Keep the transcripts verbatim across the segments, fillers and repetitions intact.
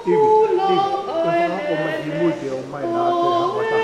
Ivi, Ivi, ʻe fakaako mai ki mui ke ʻomai nā te haʻu ata.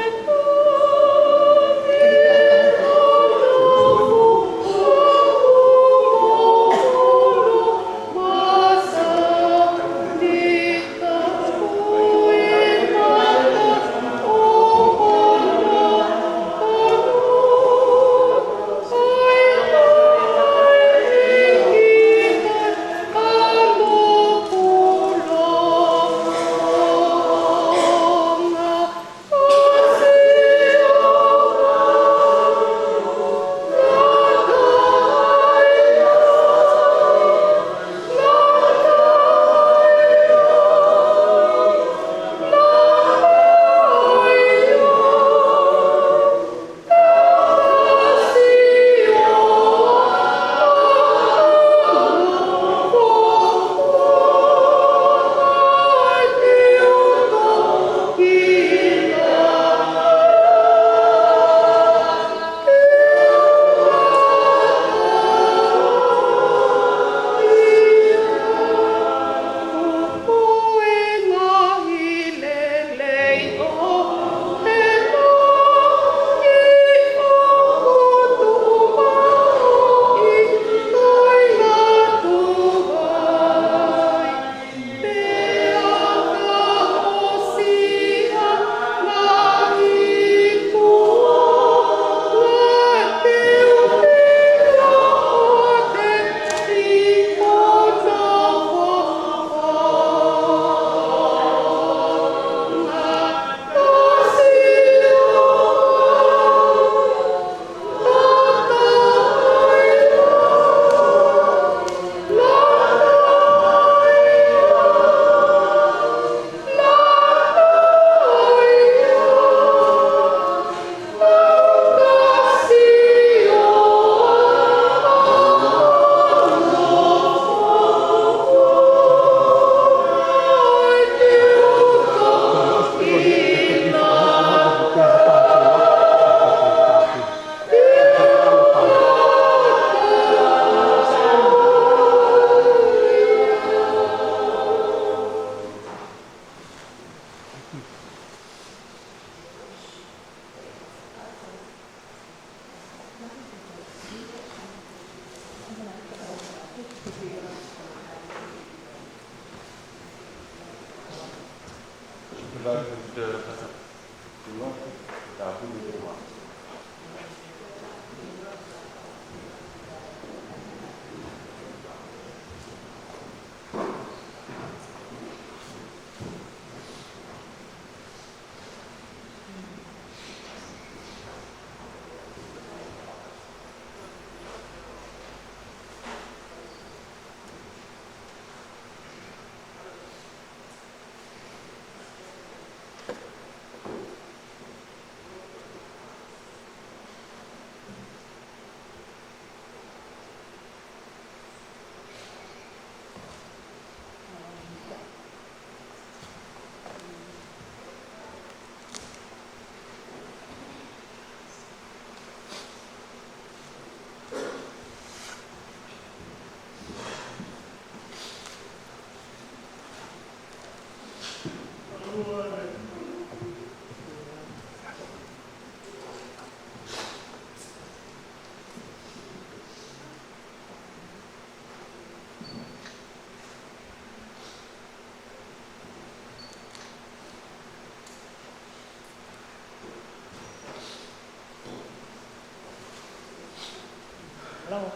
Hello.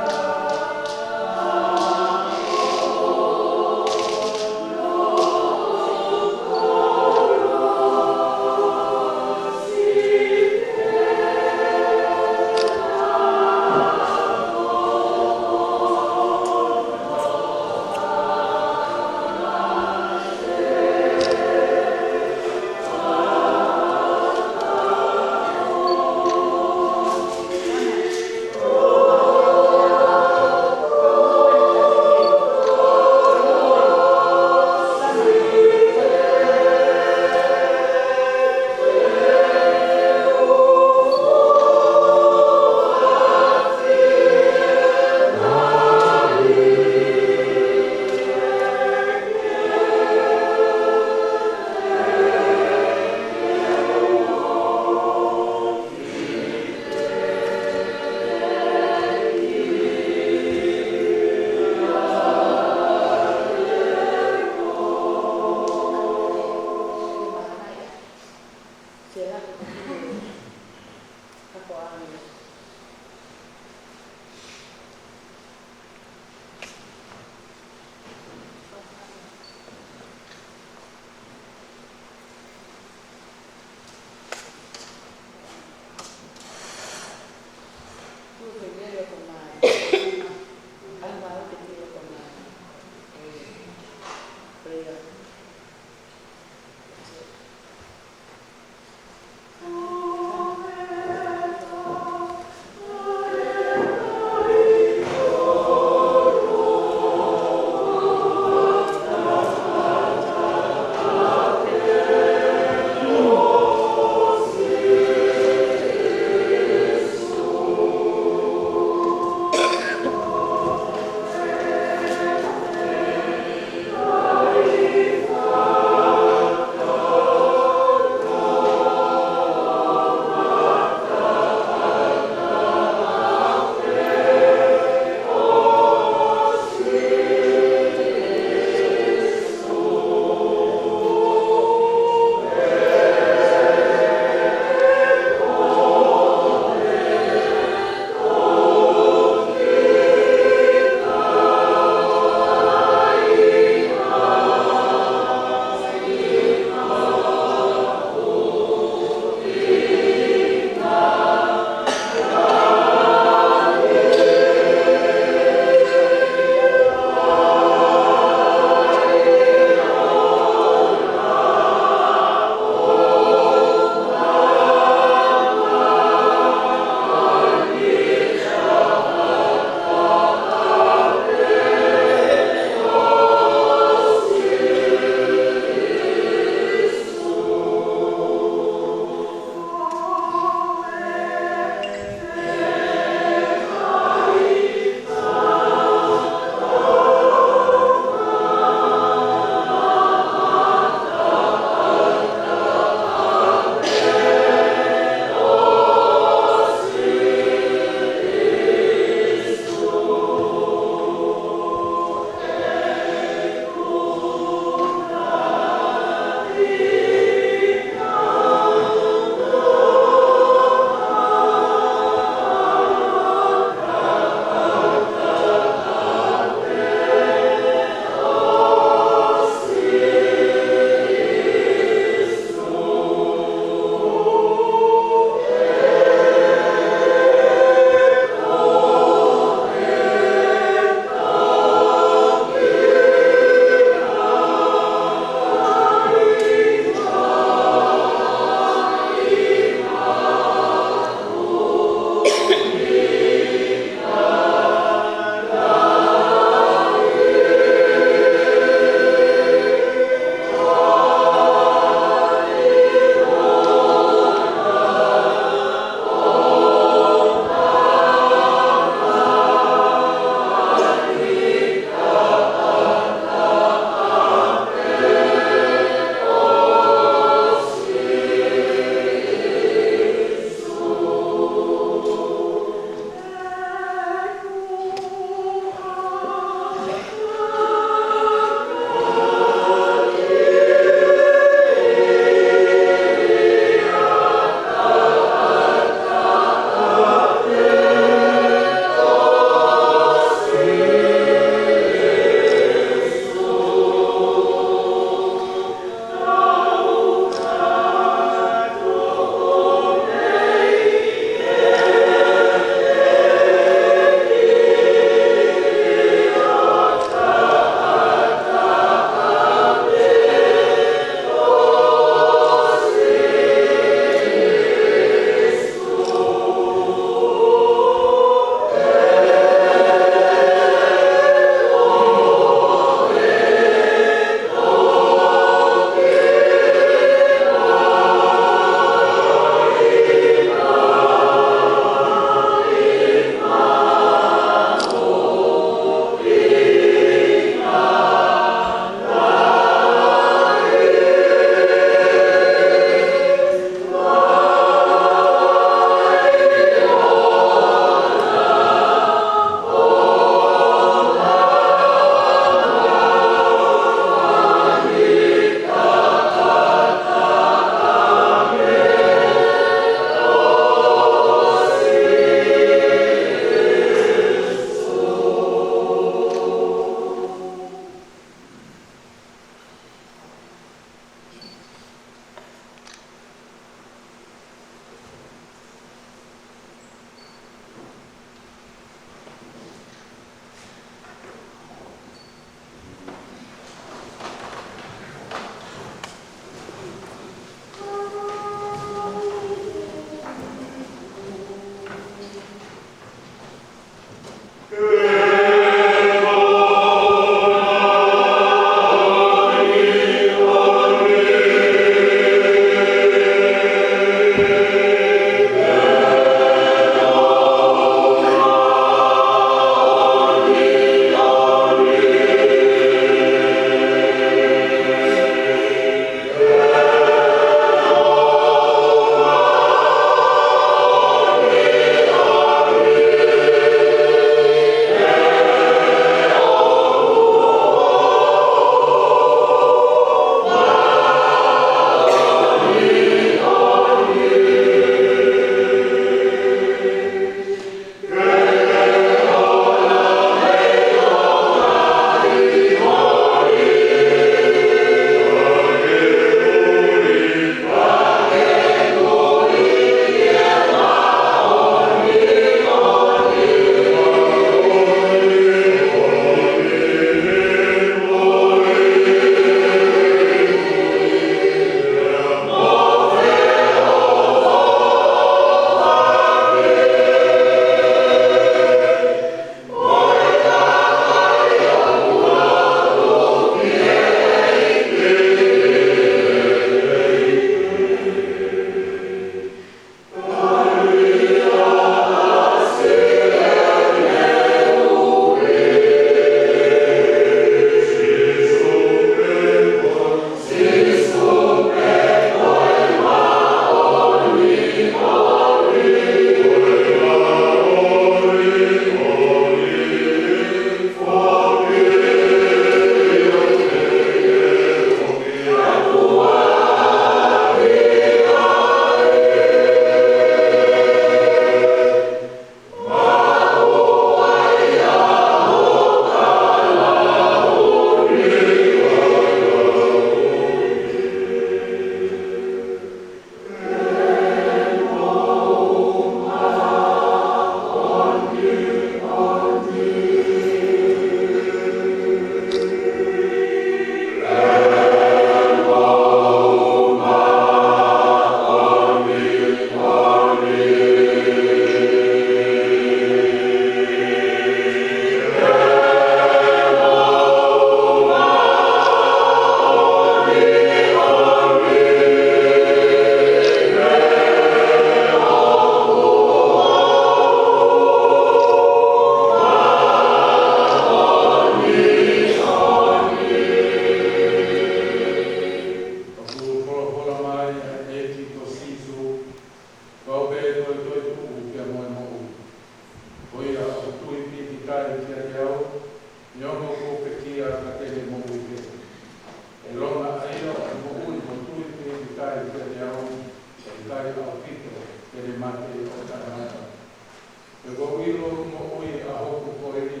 ʻilo ki moʻui ʻa hoku koeli,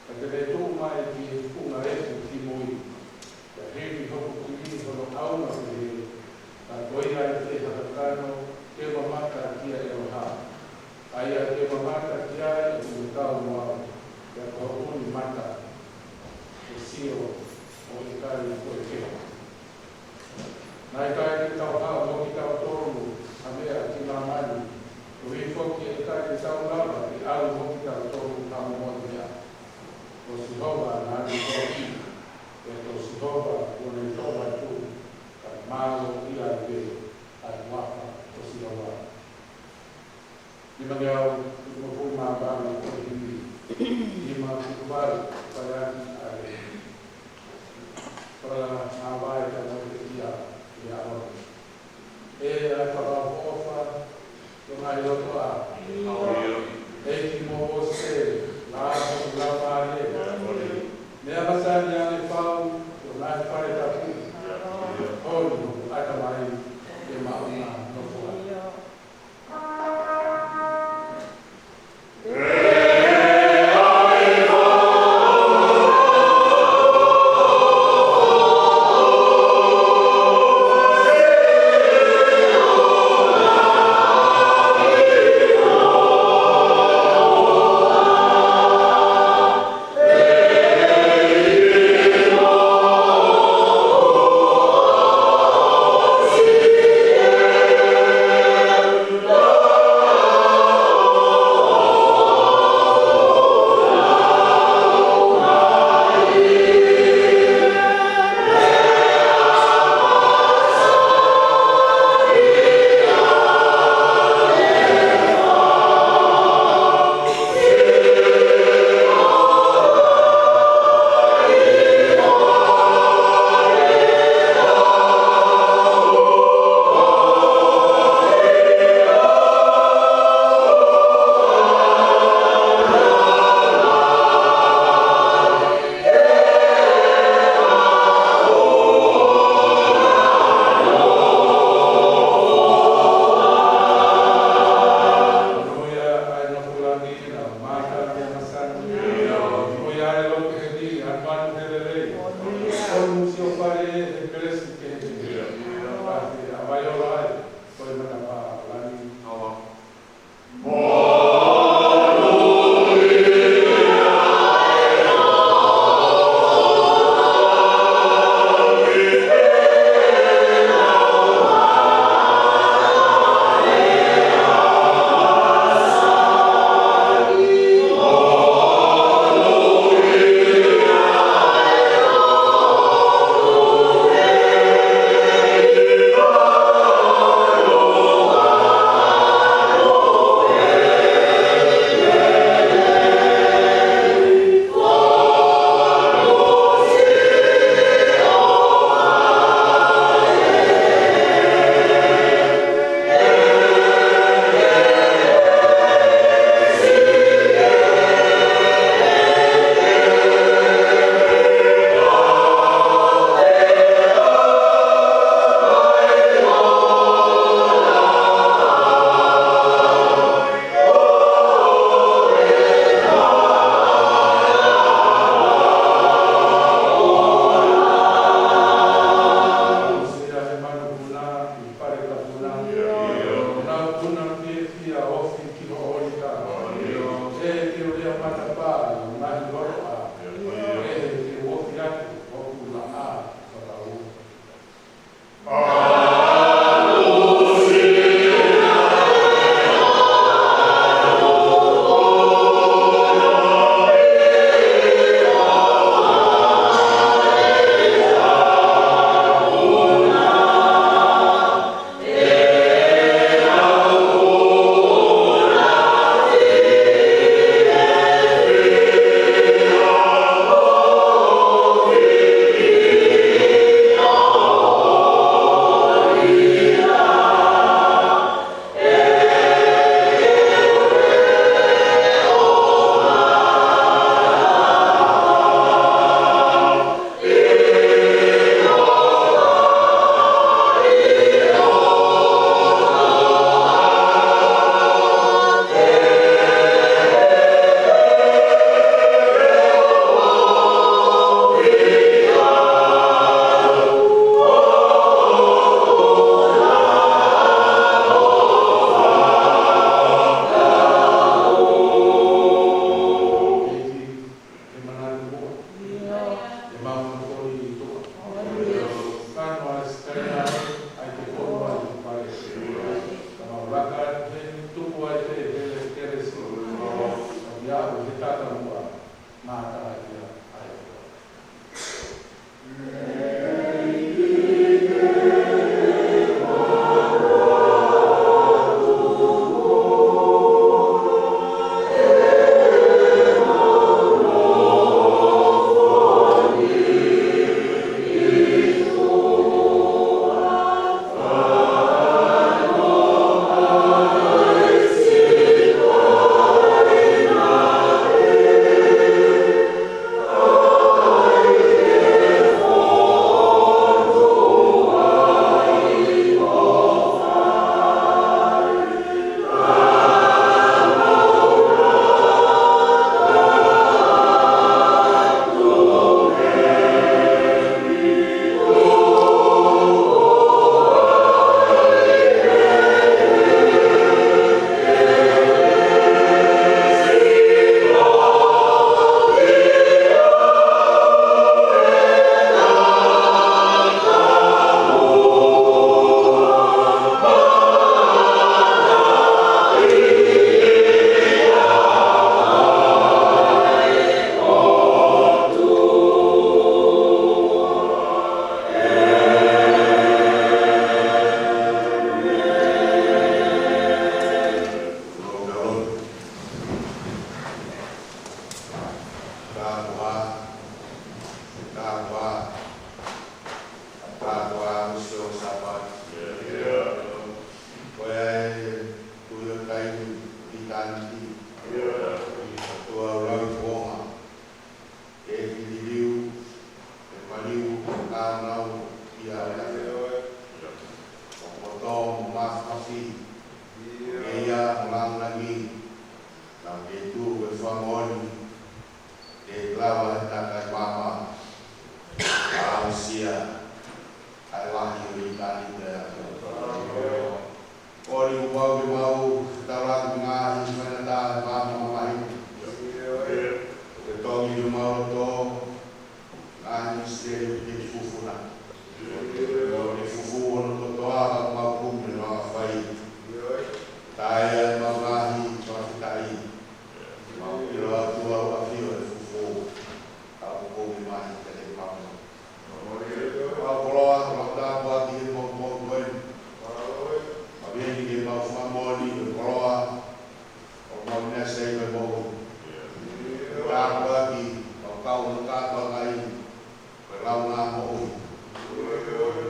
ka te ne tuʻu mai ki he funga efu kimui. Pea hili hoku kiʻi hono ʻaunga pehē, ka ko ia ʻe fai ha kakano ke mamata kia ʻEloha. ʻA ia ʻe mamata ki ai ʻoku ne kau mo au, pea ko hoku ʻū mata ʻe sio ʻo ʻikai ko e kehe. Naʻe ʻikai ke tau haʻu mo kitautolu ha meʻa ki māmani, koeʻuhi foki ʻe ʻikai ke tau lava ke ʻalu mo kitautolu ha momoʻi meʻa. Ko Sihova naʻa ne foaki, pea ko Sihova kuo ne toʻo atu, kae mālō ia pē ʻa e huafa ʻo Sihova. Nimangeau hivangofulu mā valu ko e himi. Nima fitu valu, fai ʻaki ʻa e fakaʻaongaʻi ʻa e moʻui ʻi he ʻaho ni. ʻE ʻa e fakaʻofoʻofa, ʻi ho ngaahi loto ʻa. ʻEiki mo Mōsese, la mo la mare. Meʻa masani ʻa e fau, ʻi ho ngaahi fale tapu. Holi ʻa e tamai, ke maʻu ʻa e nofoa. ʻAniti, ʻOtua ʻoku lau ʻi he kuonga, ke liliu, ke maliu, ke nāunau ʻi he ʻaho ni. ʻOku poto mo māfimafi, ke ʻi ai mo e lāngilangi, naʻa ke tuʻu ʻi he fakamoʻoni, ke lava ʻe he takai maama, ʻo aʻusia ʻa e lahi ʻo ʻitāniti. Kole ʻoku mau ke mau taulaki ngaahi faingataʻa ʻo e maama mamahi. Ke tongi ʻi homau loto ngaahi misiteli ʻoku ke fufū na. Ke fufū hono kotoa ʻa ʻemau kumi ʻo e fai. Tae ai ʻemau ngaahi fakafetaʻi. Mau ʻilo atu ʻa e ʻafio ʻo e fufū ʻa e kumi mai ki he maama. Mau koloa, mau tāpuaki he pongipongi ko eni. Mau ʻi heni ke mau fakamoʻoni ʻa e koloa ʻoku mau meʻa sai mo e moʻui. Tāpuaki, mau kau ʻi he kātoanga ʻi he lau ngā moʻui.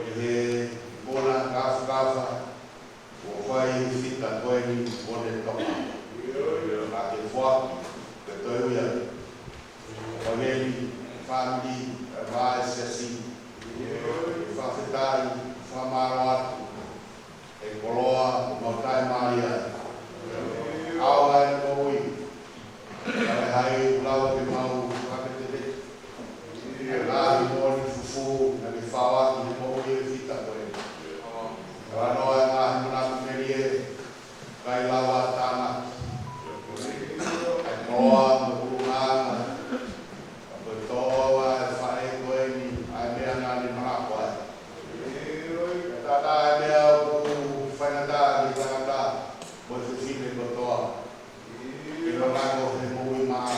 ʻI he kona kāfakafa, ʻoku fai ʻi he fita ko eni ʻoku ne toka. Ka ke foaki, ke toe ui atu. Ko eni, fāmili, ʻa e vaʻe siasi. Ke fakafetaʻi, fakamālō atu. ʻE koloa, ʻoku mau taʻimālie ai. ʻAonga ʻene moʻui. Ka ʻe hai ʻoku lava ke mau fakapetepeteʻi ʻa e ngaahi moʻoni fufū naʻa ke faʻo ʻaki he moʻui ʻo e fita ko eni. Talanoa e ngaahi manatu melie, ʻikai lava ʻo tānaki. ʻA e koloa mo e ʻulungaanga, ka ko e tō ʻa e faʻē ko eni ʻa e meʻa naʻa ne manako ai. Ka ko e meʻa ʻoku faingataʻa ki he tangata mo e fefine kotoa. Ke manako he moʻui maʻa.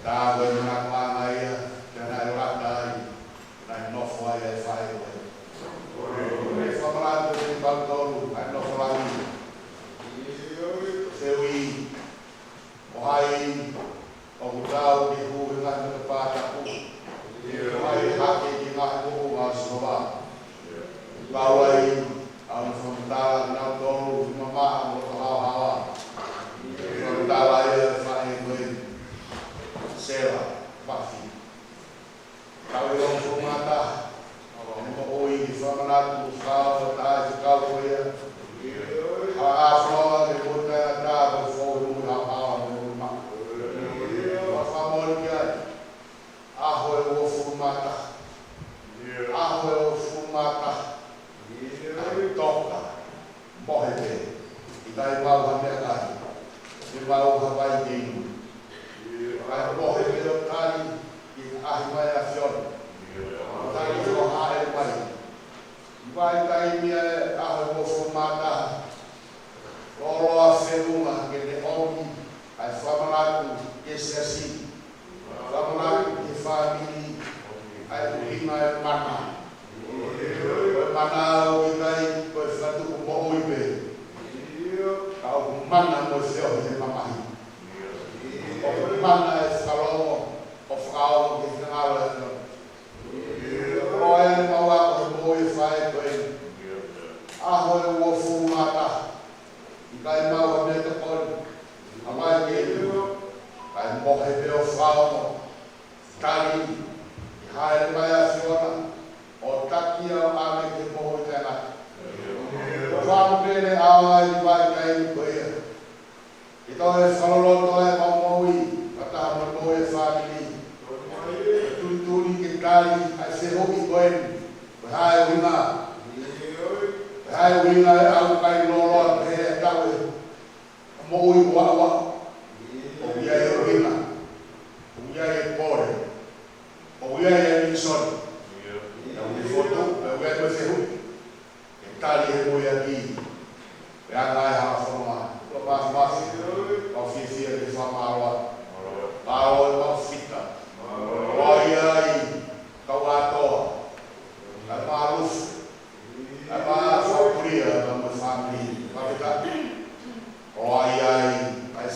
Tā ko e manakoʻanga ia, te ne lata ai, naʻe nofo ai ʻa e faʻē ko ē. Ko e fakamanatu ʻe kitautolu, ʻa e nofo langi. Fehuʻi, ko hai ʻoku tau ke hū he ngaahi matapā tapu? Ko hai hake ki he ngaahi moʻunga ʻo Sihova? Pau ai, ʻa hono fakamatala kinautolu, ʻi he mamaʻo mo e haohaoa. Fakamatala ia ʻa e faʻē ko eni. Sela, Mafi. Kau ʻi he ongo fungata, ʻene moʻui ʻi he fakamanatu, fakaʻofa taʻe fekau ko ia. ʻA e fononga ke moʻui taʻengata, ko e fou he moʻui haohaoa mo e moʻui maʻa. Fakamoʻoni ki ai. ʻAho ʻe uofulu mā taha. ʻAho ʻe uofulu mā taha. ʻA e toka. Mohe pē. ʻIkai maʻu ha meʻakai. ʻIkai maʻu ha vai ke inu. ʻIkai mohe pē ʻo tali ʻi he ʻaʻahi mai ʻa e ʻAfiona. ʻO tali ʻo hāʻele mai. ʻI he vahaʻa taimi ʻa e ʻaho ʻe uofulu mā taha. Loloa feʻunga ke ne ʻomi ʻa e fakamanatu ki he siasi. Fakamanatu ki he fāmili ʻa e ʻuhinga ʻo e mana. Ko e mana ʻoku ʻikai ko e fakatupu moʻui pē. Ka ʻoku mana mo e feohi he mamahi. ʻOku mana ʻa e fakalongo ʻo fakaongo ki he finangalo ʻo e ʻAfiona. Ko e mau ako he moʻui ʻa e faʻē ko eni. ʻAho ʻe uofulu mā taha. ʻIkai maʻu ha meʻatokoni. Haʻu mai ke inu. Kae mohe pē ʻo fakaongo. Tali. ʻI he hāʻele mai ʻa e ʻAfiona. ʻO taki ʻo ʻave ki he moʻui taʻengata. Ko e fāmili pē ʻe ʻaonga ʻi he vahaʻa taimi ko ia. Ke tau fakaloloto ʻemau moʻui, fakataha mo e moʻui ʻa e fāmili. Tulituli ke tali ʻa e fehuʻi ko eni, ko e hā e ʻuhinga. Ko e hā e ʻuhinga ʻe ʻaukai loloa pehē ʻa e tau ʻe moʻui ʻuaʻua. ʻOku ʻi ai e ʻuhinga. ʻOku ʻi ai e pole. ʻOku ʻi ai e ʻīsoni. ʻOku ʻi ai e fotu, ʻoku ʻi ai e fehuʻi. Ke tali he moʻui ʻaki. Pea ngaahi hala fononga. Ko e māfimafi. Mau fiefia ke fakamālō atu. Mālō e mau fita. Mālō ia ʻi he kau ʻātoa. Kae mālō. Kae mālō fakapulia ka mo e fāmili. Fakafetaʻi. Mālō ia ʻi he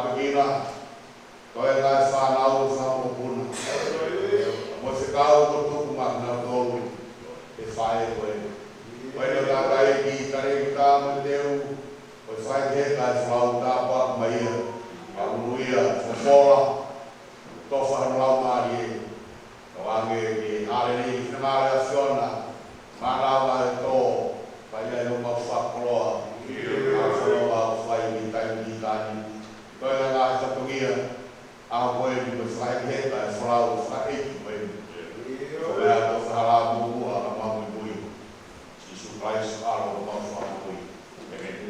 Fakina, ko e ngaahi fānau ʻo e fanga mokopuna. Mo e fekau kuo tuku maʻanautolu ʻe he faʻē ko eni. Ko eni ʻoku tau ʻi he kale ki tā mo teu, ko e faʻē ke ka e flau tāpuaki mai ia. Ka ulu ia, fofola, tofa hono laumālie. Ka ʻoange ke ʻalele ʻi he finangalo ʻo e ʻAfiona, mānava e tō, pea ʻi ai homau fakakoloa, ʻa e fononga ʻoku fai ʻi he taimi ni. Ko e ngaahi fatongia, ʻa ko eni mo e fai he ka e folau fai ko eni. Ko e ʻoatu ʻa e hala muʻomuʻa ʻa e mau muimui. Sīsū Kalaisi ʻAlo ʻo e mau fakamoʻui. ʻĒmeni.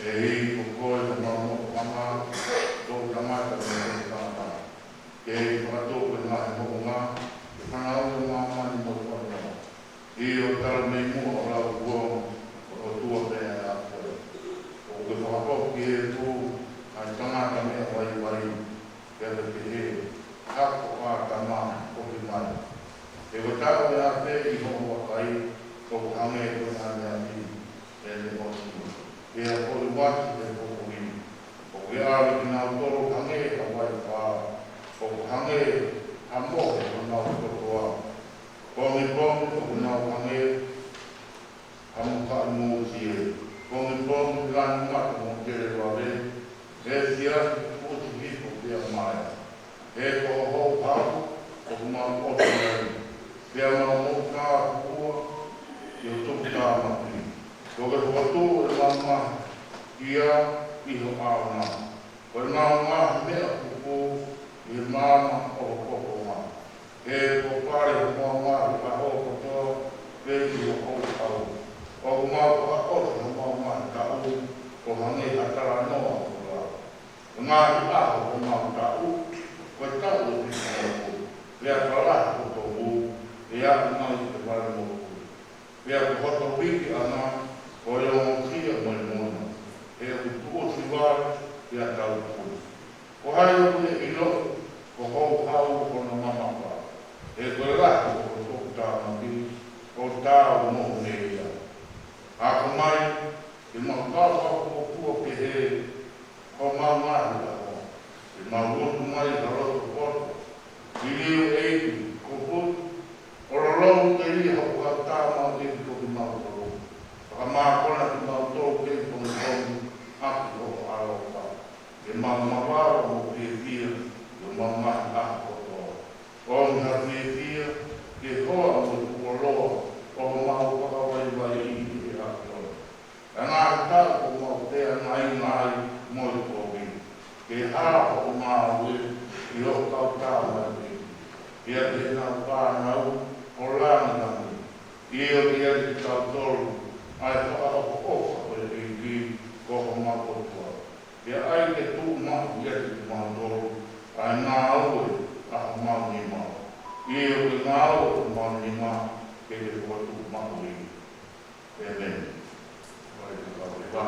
ʻEiki, ko koe ko homau nofoʻanga, toʻu tangata mo e toʻu tangata. Ke fakatō koe ngaahi moʻunga, ke fanauʻi ʻa māmani mo e fononga. ʻIo, tala mei muʻa ʻo lauikuonga, ko e ʻOtua pē ʻa koe. ʻOku ke fakafoki ki he ipu ʻa e tangata meʻa vaivai, pea ke pehē, Hako ʻa ʻĀtama, foki mai. He ko e taʻu ʻe afe ʻi hoʻo vakai, ʻoku hangē ko e ʻaneafi ʻene ʻosi. Pea ko e uasi ʻe he poʻuli. ʻOku ke ʻave kinautolu hangē ha vaipā, ʻoku hangē ha mohe ʻo honau kotoa. Pongipongi ʻoku nau hangē ha mukaʻi mōtie. Pongipongi lanu mata mo tele vave, he siasi kupuʻi hifo pea maea. He ko ho houhau ʻoku mau ʻosi ai, pea mau moʻutāpua ʻi ho tuputāmaki. Kuo ke fokotuʻu ʻemau ngaahi kia ʻi ho ʻaonga. Ko ʻemau ngaahi meʻa pupū ʻi he maama ʻo ho fofonga. He kuo pale homau ngaahi ʻaho kotoa pē ʻi ho houhau. ʻOku mau fakaʻosi homau ngaahi taʻu ʻo hangē ha talanoa ʻo e lao. Ngaahi ʻaho ʻo homau taʻu, ko e taʻu ʻe fitu motu, pea ka lahi hoto hū, ʻe aʻu mai ki he vale motu. Pea ko hoto uikeʻanga, ko e ongosia mo e mona, he ʻoku tuʻusi vale, pea tau tui. Ko hai ʻoku ne ʻilo, ko ho houhau ʻoku na mamafa, he ko e lahi ʻo ho tuputāmaki, ʻoku tau mohu mei ai. Ako mai, ke mau kau ʻo puapua pehē, ʻo mau ngaahi ʻaho, ke mau lotu mai ha loto poto, liliu ʻEiki, ko Putu, ʻo lolou telia hoʻo kau tama ʻEiki ko kimautolu. Fakamākona kimautolu kei pongipongi, ʻaki hoʻo ʻaloʻofa. Ke mau mavahe mo fiefia, ʻi homau ngaahi ʻaho kotoa. ʻOmi ha fiefia, ke hoa mo e fuoloa, ʻo homau fakavaivaiʻi ʻi he ʻAfiona. ʻA e ngaahi taʻu kuo mau feangainga ai mo e kovi. Ke hā hoʻo ngāue ʻi hotau tāmateʻi, pea ke nau fānau ʻo langilangi. ʻIo, ke ʻiate kitautolu ʻa e fakaʻofoʻofa ʻo e ʻEiki ko homau ʻOtua. Pea ʻai ke tuʻumaʻu ʻiate kimautolu ʻa e ngāue ʻa homau nima. ʻIo, ke ngāue homau nima ke ke fokotuʻu maʻu ia. ʻĒmeni. Vai te kau e vā.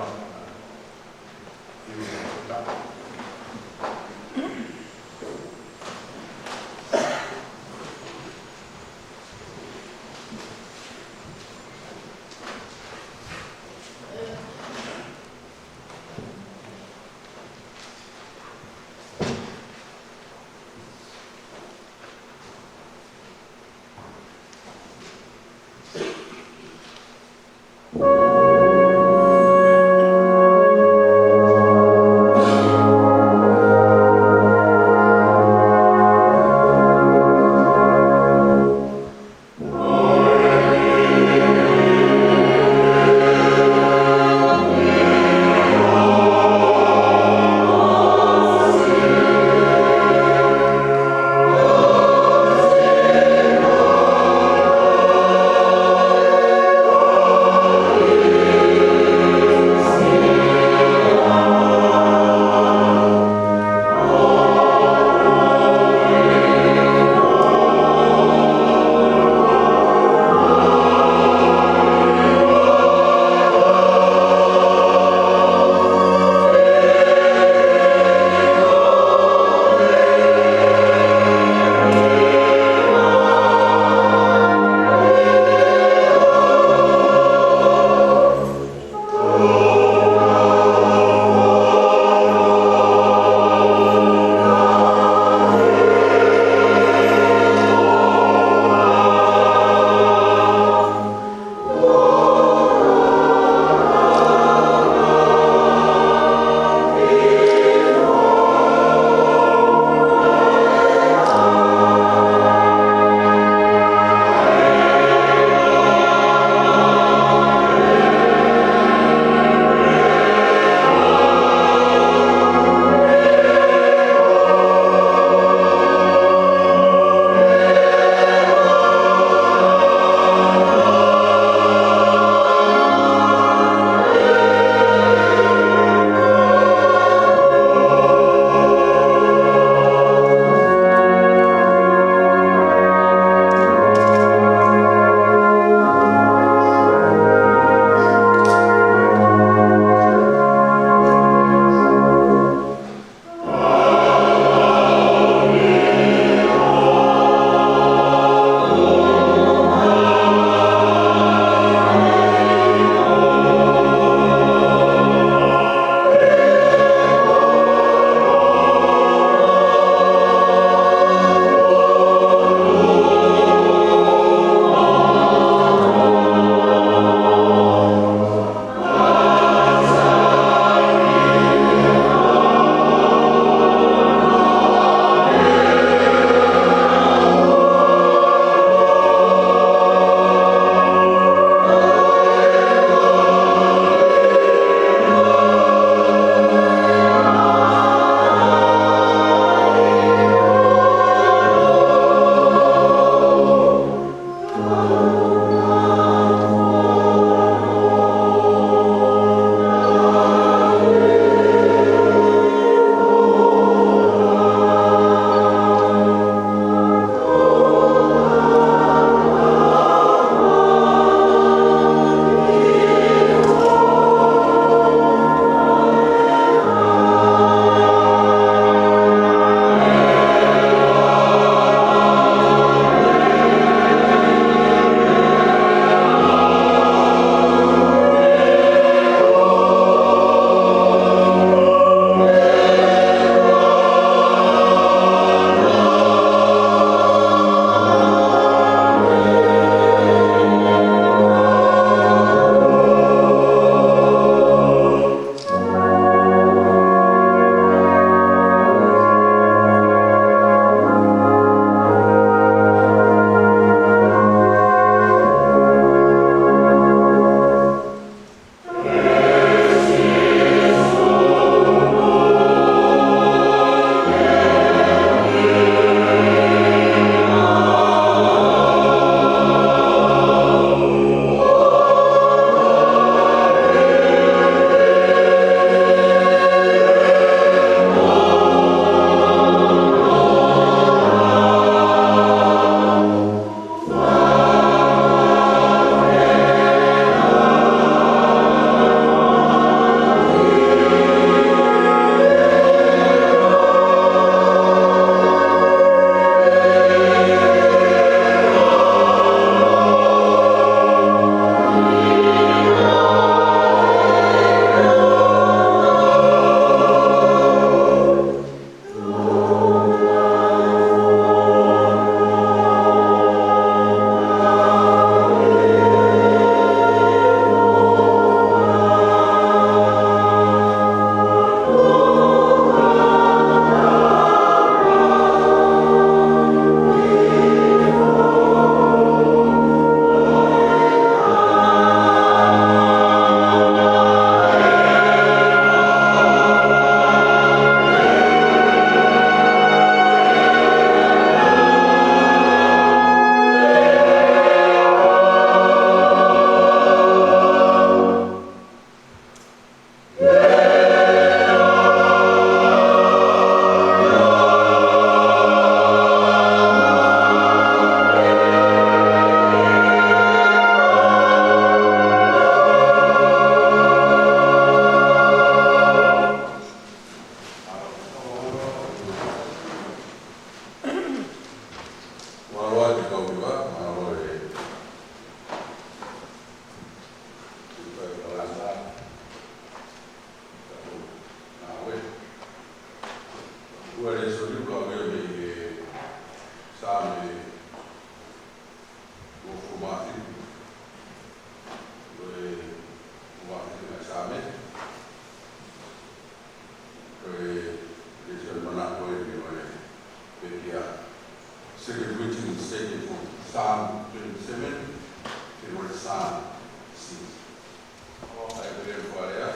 Lēsoni ʻoku ʻomai mei he Saame uofulu mā fitu. Ko e uofulu mā fitu ʻa e Saame. Ko e lēsoni manako eni ʻo e pekia. Second reading is taken from Psalm twenty-seven, then we're Psalm six. ʻOku ʻai pē ʻe he fakalea.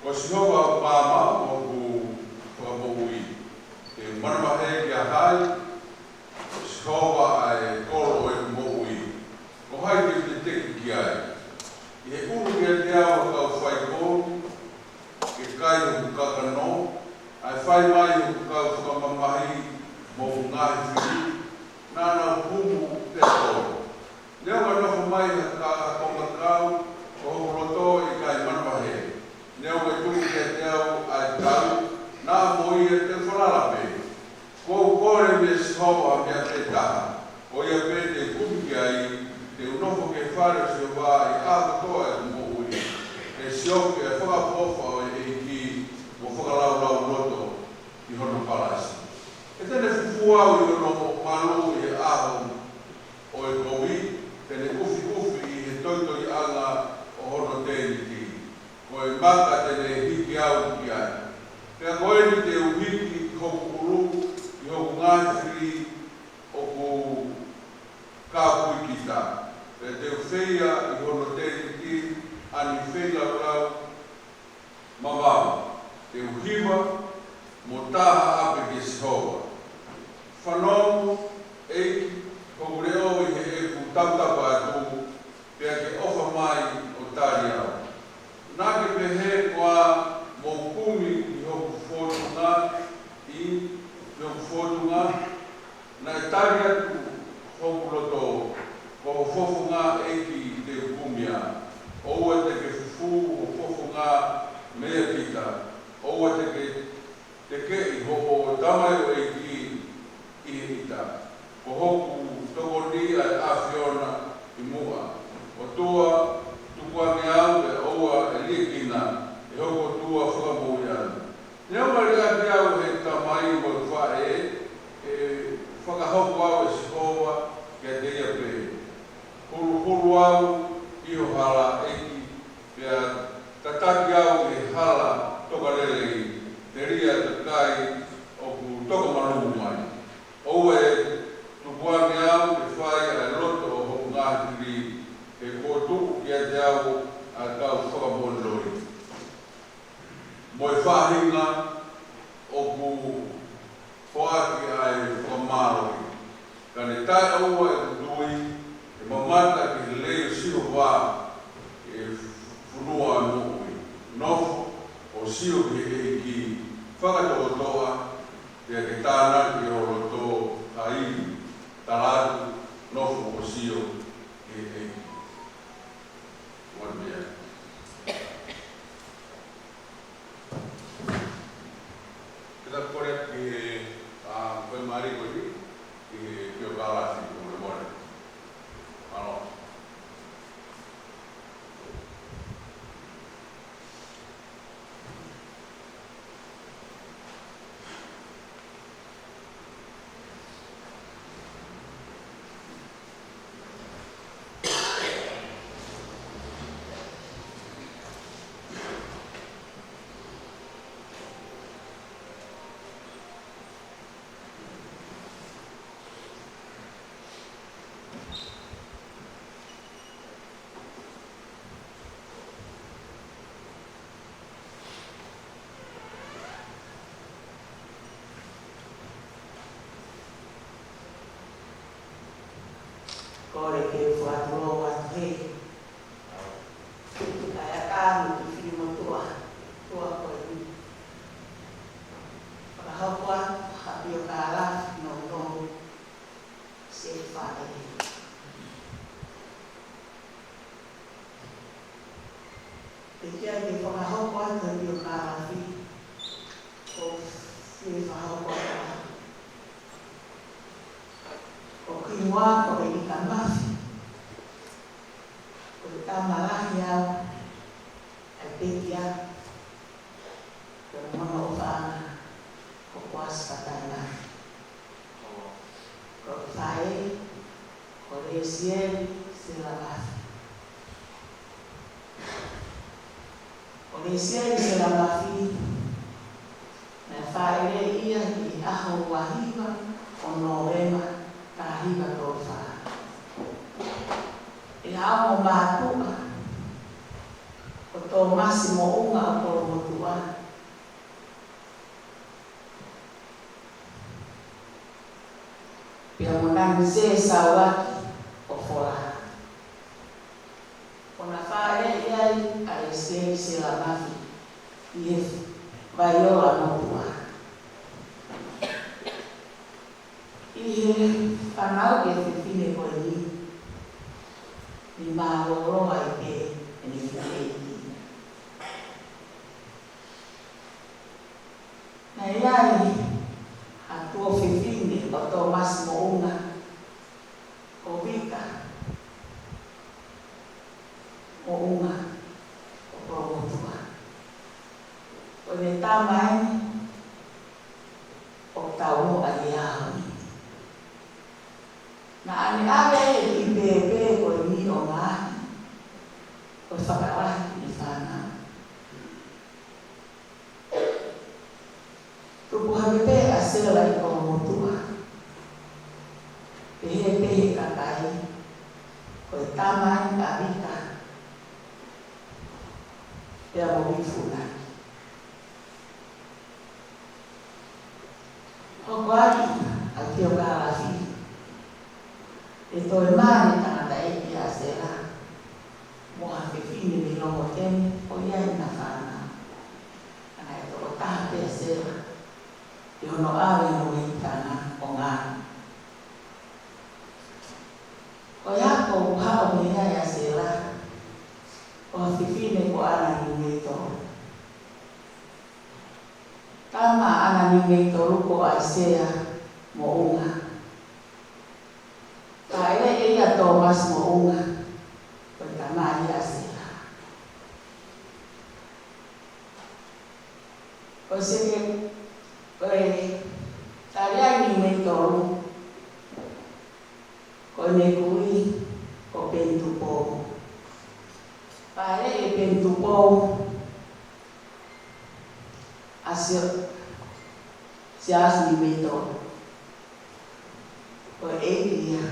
Ko Sihova ʻoku maama mo ʻoku fakamoʻui. Te u manavahē kia hai? Ko Sihova ʻa e kolo ʻo ʻeku moʻui, ko hai te u teteki ki ai? ʻI he ʻulu kiate au ʻa e kau faikovi ke kai hoku kakano, ʻa e fai mai hoku kau fakamamahi mo hoku ngaahi fili, naʻa nau humu pea tolo. Neongo ʻe nofo mai ha ka-, ha kongakau, ko hoku loto ʻe ʻikai manavahē. Neongo ʻe tuku kiate au ʻa e tau, naʻa mo ia te u falala pē. Kuo u kole meia Sihova ha meʻa pē taha, ko ia pē te u kumi ki ai, te u nofo ki he fale ʻo Sihova ʻi he ʻaho kotoa ʻeku moʻui. Te u siofi ʻa e fakaʻofoʻofa ʻo e ʻEiki, mo fakalaulauloto ʻi hono palasi. He te ne fufū au ʻi hono malu ʻi he ʻaho ʻo e kovi, te ne ʻufiʻufi ʻi he toitoiʻanga ʻo hono tēniti. Ko e maka te ne hiki au ki ai. Pea ko eni te u hiki hoku ʻulu ʻi hoku ngaahi fili ʻoku kāpui kita. Pea te u feia ʻi hono tēniti ʻa ʻene feilaulau mamafa. Te u hiva mo tā haʻape kia Sihova. Fanongo, ʻEiki, hoku leʻo ʻi heʻeku tautapa atu, pea ke ʻofa mai ʻo tali au. Naʻa ke pehē koā mo kumi ʻi hoku fōtunga, ʻi, ʻi hoku fōtunga? Naʻe tali atu hoku loto, ko ho fofonga, ʻEiki, te u kumi ai. ʻOua te ke fufū ho fofonga meia kita, ʻoua te ke tekeʻi hoʻo tamaioʻeiki ʻi he ʻita. Ko hoku tokoni ʻa e ʻAfiona ʻi muʻa. ʻOtua, tukuange au pea ʻoua ʻe liʻekina, ʻe hoku ʻOtua, fakamoʻui au. Neongo ʻe liʻaki au ʻe heʻeku tamai mo ʻeku faʻē, ʻe fakahoko au ʻe Sihova kiate ia pē. Huluhulu au ʻi ho hala, ʻEiki, pea tataki au ʻi he hala tokalelei, telia e kakai ʻoku toka malumu mai. ʻOua ʻe tukuange au ke fai ʻa e loto ʻo hoku ngaahi fili, he kuo tuku kiate au ʻa e kau fakamoʻoni loi mo e faʻahinga ʻoku foaki ʻa e fakamālohi. Ka ne taʻeʻoua ʻeku tui, ʻe mamata ki he lelei ʻo Sihova, ʻe fonua ʻo e moʻui. Nofo ʻo sio ki he ʻEiki fakatoʻotoʻa, pea ke tānaki ho loto, ha ivi, tala atu, nofo ʻo sio ki he ʻEiki. One minute. Kita kole ki he, ah, ko e mali ko eni, ki he pio kalafi ko e mole. Mālō. Kole ke u fakatulou atu he kakai ʻa e kau fili motuʻa, tuʻa ko eni. Fakahoko atu ha pio kalafi nounou, Sihova ē. Pea ke fakahoko atu e pio kalafi, ko e fakahoko atu ko Kimoa ko e ika mafi, ko e tama lahi au, ʻa e pekia, ko e mono ʻofaʻanga. Kuasi Kataina. Ko e faʻē, ko Lesieli Selamafi. Ko Lesieli Selamafi, naʻe fāʻeleʻi ia ʻi he ʻaho ua hiva ʻo Nōvema, taha hiva tolu fā. ʻI he ongo mātuʻa, ko Tōmasi Moʻunga ʻo Kolomotuʻa, pea mo Nani Sē Sauaki ʻo Fola. Ko ʻena fāʻeleʻi ai ʻa Lesieli Selamafi ʻi he Vaiola Motuʻa. ʻI he fanauʻi e fefine ko eni, naʻe mālōlō ai pē ʻene fefine. Naʻe ʻi ai ha tuofefine ʻo Tōmasi Moʻunga, ko Vika Moʻunga ʻo Kolomotuʻa. Ko ʻene tama eni ʻoku tau ʻi he ʻaho ni. Naʻa ne ʻave e kiʻi pēpē ko eni ʻo ngaahi, ʻo fakalahi ki he fānau. Tupu hake pē ʻa Sela ʻi Kolomotuʻa. Pehē pē ʻe he kakai, ko e tama eni ʻa Vika pea mo Vifuna. Hoko atu ʻa e piokalafi, ʻe toe mali tangataʻeiki ʻa Sela mo ha fefine mei Longotene ʻo ʻi ai ʻena fānau. Ka naʻe tokotaha pē ʻa Sela ʻi hono ʻave hono ueitanga ʻo ngāue. Ko e ako ʻoku haʻu mei ai ʻa Sela, ko ha fefine ko ʻAna Niumeitolu. Tama ʻa ʻAna Niumeitolu ko ʻAisea Moʻunga. Fāʻeleʻi ʻe ia ʻa Tōmasi Moʻunga, ko e tamai ʻa Sela. Ko e seke, ko e Taliai Niumeitolu, ko ʻene kui ko Penitupou. Fāʻeleʻi ʻe Penitupou ʻa Sio-, Siaosi Niumeitolu. Ko e ʻeiki ia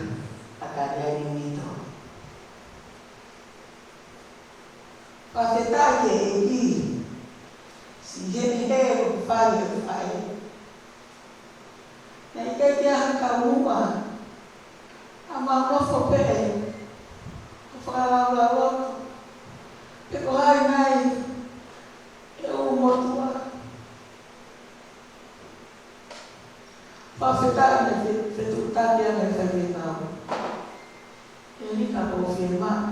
ʻa Taliai Niumeitolu. Fakafetaʻi ki he ʻEiki, siʻi hehē ʻoku fai ʻe he faʻē. Naʻe ʻikai ke ʻi ai ha kaumuʻa, ʻa mau nofo pē ʻo fakalaulauloto pe ko hai nai ʻe ʻū motuʻa. Fakafetaʻi he fe-, fetuʻutaki ʻa e faifekau. ʻE lika ko Fiemaʻu,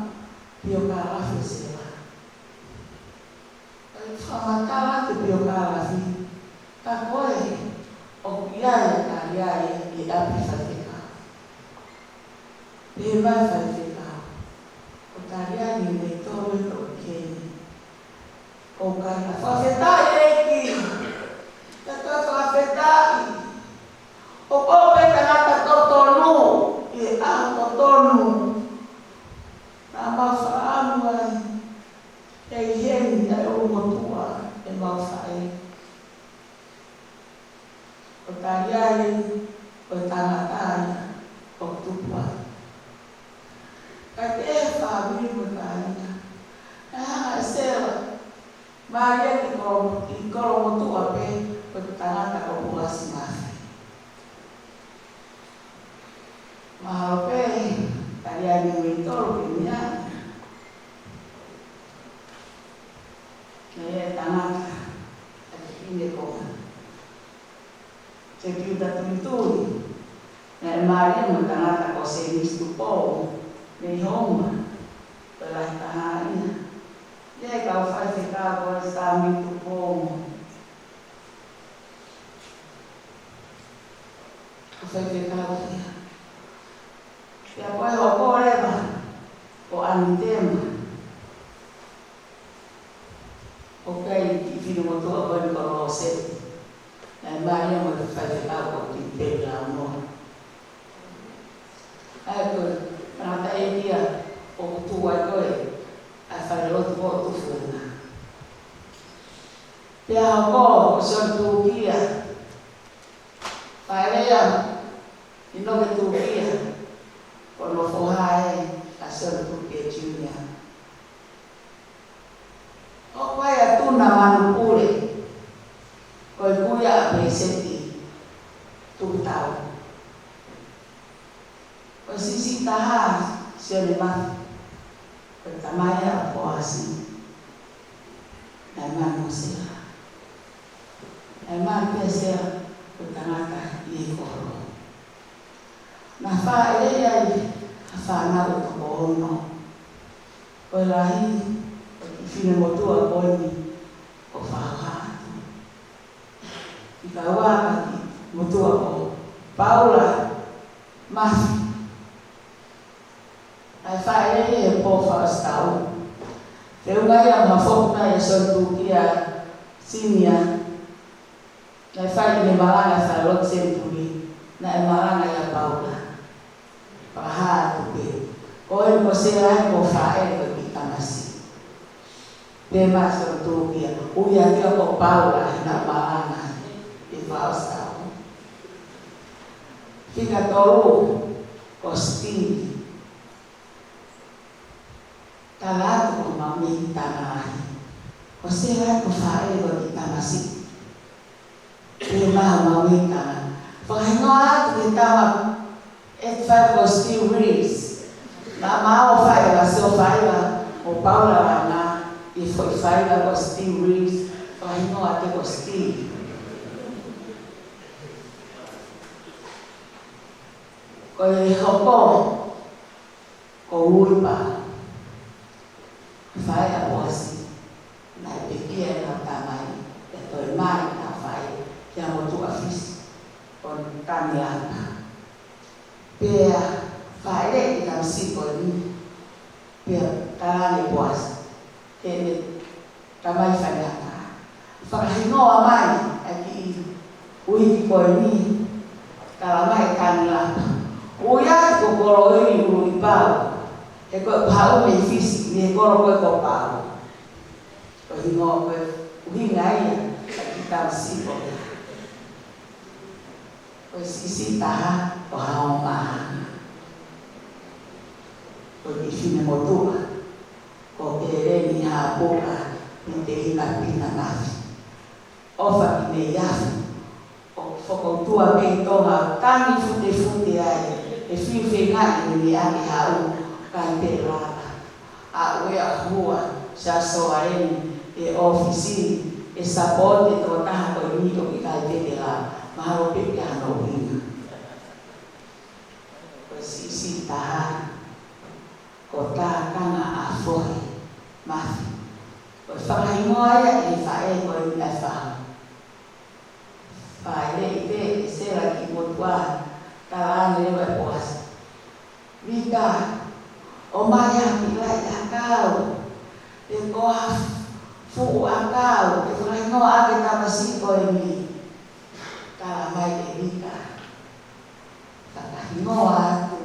piokalafi ʻo Sela. ʻOku fakamatala ki he piokalafi, ka ko e ʻoku ʻi ai ʻa Taliai ʻi ʻapi faifekau. Pehē mai faifekau, ko Taliai Niumeitolu ʻoku ʻi heni. ʻOku ʻikai ha fakafetaʻi ʻEiki. Ka ko e fakafetaʻi. ʻOku ou pē tangata totonu ʻi he ʻaho totonu. Naʻa mau fakaʻamu ai, ʻe ʻi heni ʻa e ʻū motuʻa ʻemau faʻē. Ko Taliai, ko e tangata ia ʻoku tupu ai. Ka ʻi he fāmili mo e kāinga, naʻe hanga ʻe Sela, mālie ki Kolomo-, ʻi Kolomotuʻa pē, ko e tangata ko Pulasi Mafi. Mahalo pē, Taliai Niumeitolu ke meʻa. Naʻe tangata, ʻa e fefine ko Sepiuta Tuitui, naʻe mālie mo e tangata ko Semisi Tupou, mei Houma, ko e lahi taha ia. ʻI ai e kau faifekau ko e Sami Tupou, ko e faifekau ia. Pea ko e hoko leva, ko Anitema. ʻOku ʻi ai e kiʻi fefine motuʻa ko eni ko Loseti. Naʻe mālie Faifekau ko Pipeni Laumoa. ʻA ia ko e tangataʻeiki ia ʻoku tuʻu ai ko ē ʻa e falelotu ʻo Tufuenga. Pea hoko ko Sione Tūkia, faʻē ia ʻInoke Tūkia, ko hono foha ʻa Sione Tūkia Junior. Hoko ai ʻa Tuna Manupule, ko e kui ʻa Pēseti Tukutau. Ko e siʻisiʻi taha ʻa Sione Mafi, ko e tamai ʻa Poasi, naʻe manu ʻa Sela. Naʻe manu pē ʻa Sela, ko e tangata ʻi he kolo. Naʻe fāʻeleʻi ai ha fānau ʻe toko ono. Ko e lahi ʻo e kiʻi finemotuʻa ko eni ʻoku fakahoha atu. ʻI ka ua ka kiʻi motuʻa ko Paula Mafi. Naʻe fāʻeleʻi he pō fakaʻosi taʻu. Feʻunga ia mo e foki mai ʻa Sione Tūkia Senior. Naʻe fai ʻi he malanga ʻa e falelotu Senituli, naʻe malanga ʻia Paula. Fakahā atu pē. Ko eni ko Sela eni ko e faʻē ko e kiʻi tamasiʻi. Pea mo Sione Tūkia, ui atu ia ko Paula, he naʻe malanga ʻi he fakaʻosi taʻu. Fika tolu, ko Steve. Tala atu ko homau mei tana lahi. Ko Sela ko e faʻē ko e kiʻi tamasiʻi. Pea mo homau mei tana. Fakahingoa atu ki he tama ʻe fai ko Steve Reeves. Naʻa mau fai ʻa e ʻasi ʻo fai ʻa mo Paula Lana ʻi he foʻi faiva ko Steve Reeves. Fakahingoa atu ko Steve. Ko e hoko ko Ulipa, faʻē ʻa Poasi, naʻe pekia ʻe heʻenau tamai, pea toe mali ʻenau faʻē ki he motuʻa Fisi, ko Tangilapa. Pea fāʻeleʻi e tamasiʻi ko eni, pea tala ange ʻe Poasi, ke ne tamai faingataʻa. Fakahingoa mai ʻa e kiʻi uipi ko eni, tala mai ʻe Tangilapa. Ui atu ko Koloili Uluipau, he ko e pau mei Fisi, mei he kolo ko ē ko Pau. Ko e hingoa ko e ʻuhinga ia ʻa e kiʻi tamasiʻi ko ē. Ko e siʻisiʻi taha ʻo Haʻamoa. Ko e kiʻi finemotuʻa ko Keleni Hapuka Pitelina Pina Mafi. ʻOfa ki Neiafu, ʻo fokoutua mei Tonga, tangi futefute ai, ʻe fiu feingaʻi ʻene meʻa ke haʻu, kae pē lava. ʻA ʻuea hua, sa soa eni, ʻe ʻōfisi, ʻe sapote tokotaha ko eni ʻoku ʻikai pē ke lava, mahalo pē ke hano ʻuhinga. Ko e siʻisiʻi taha, ko Tākanga ʻa Fohe Mafi. Ko e fakahingoa ia ʻe he faʻē ko eni ʻa e fahu. Fāʻeleʻi pē ʻe Sela e kiʻi motuʻa, tala ange leva ʻe Poasi. Mika, ʻomai ha kiʻi laʻi ʻakau, pe ko ha fuʻu ʻakau, ke fakahingoa ʻaki e tamasiʻi ko eni. Tala mai ʻe Mika. Fakahingoa atu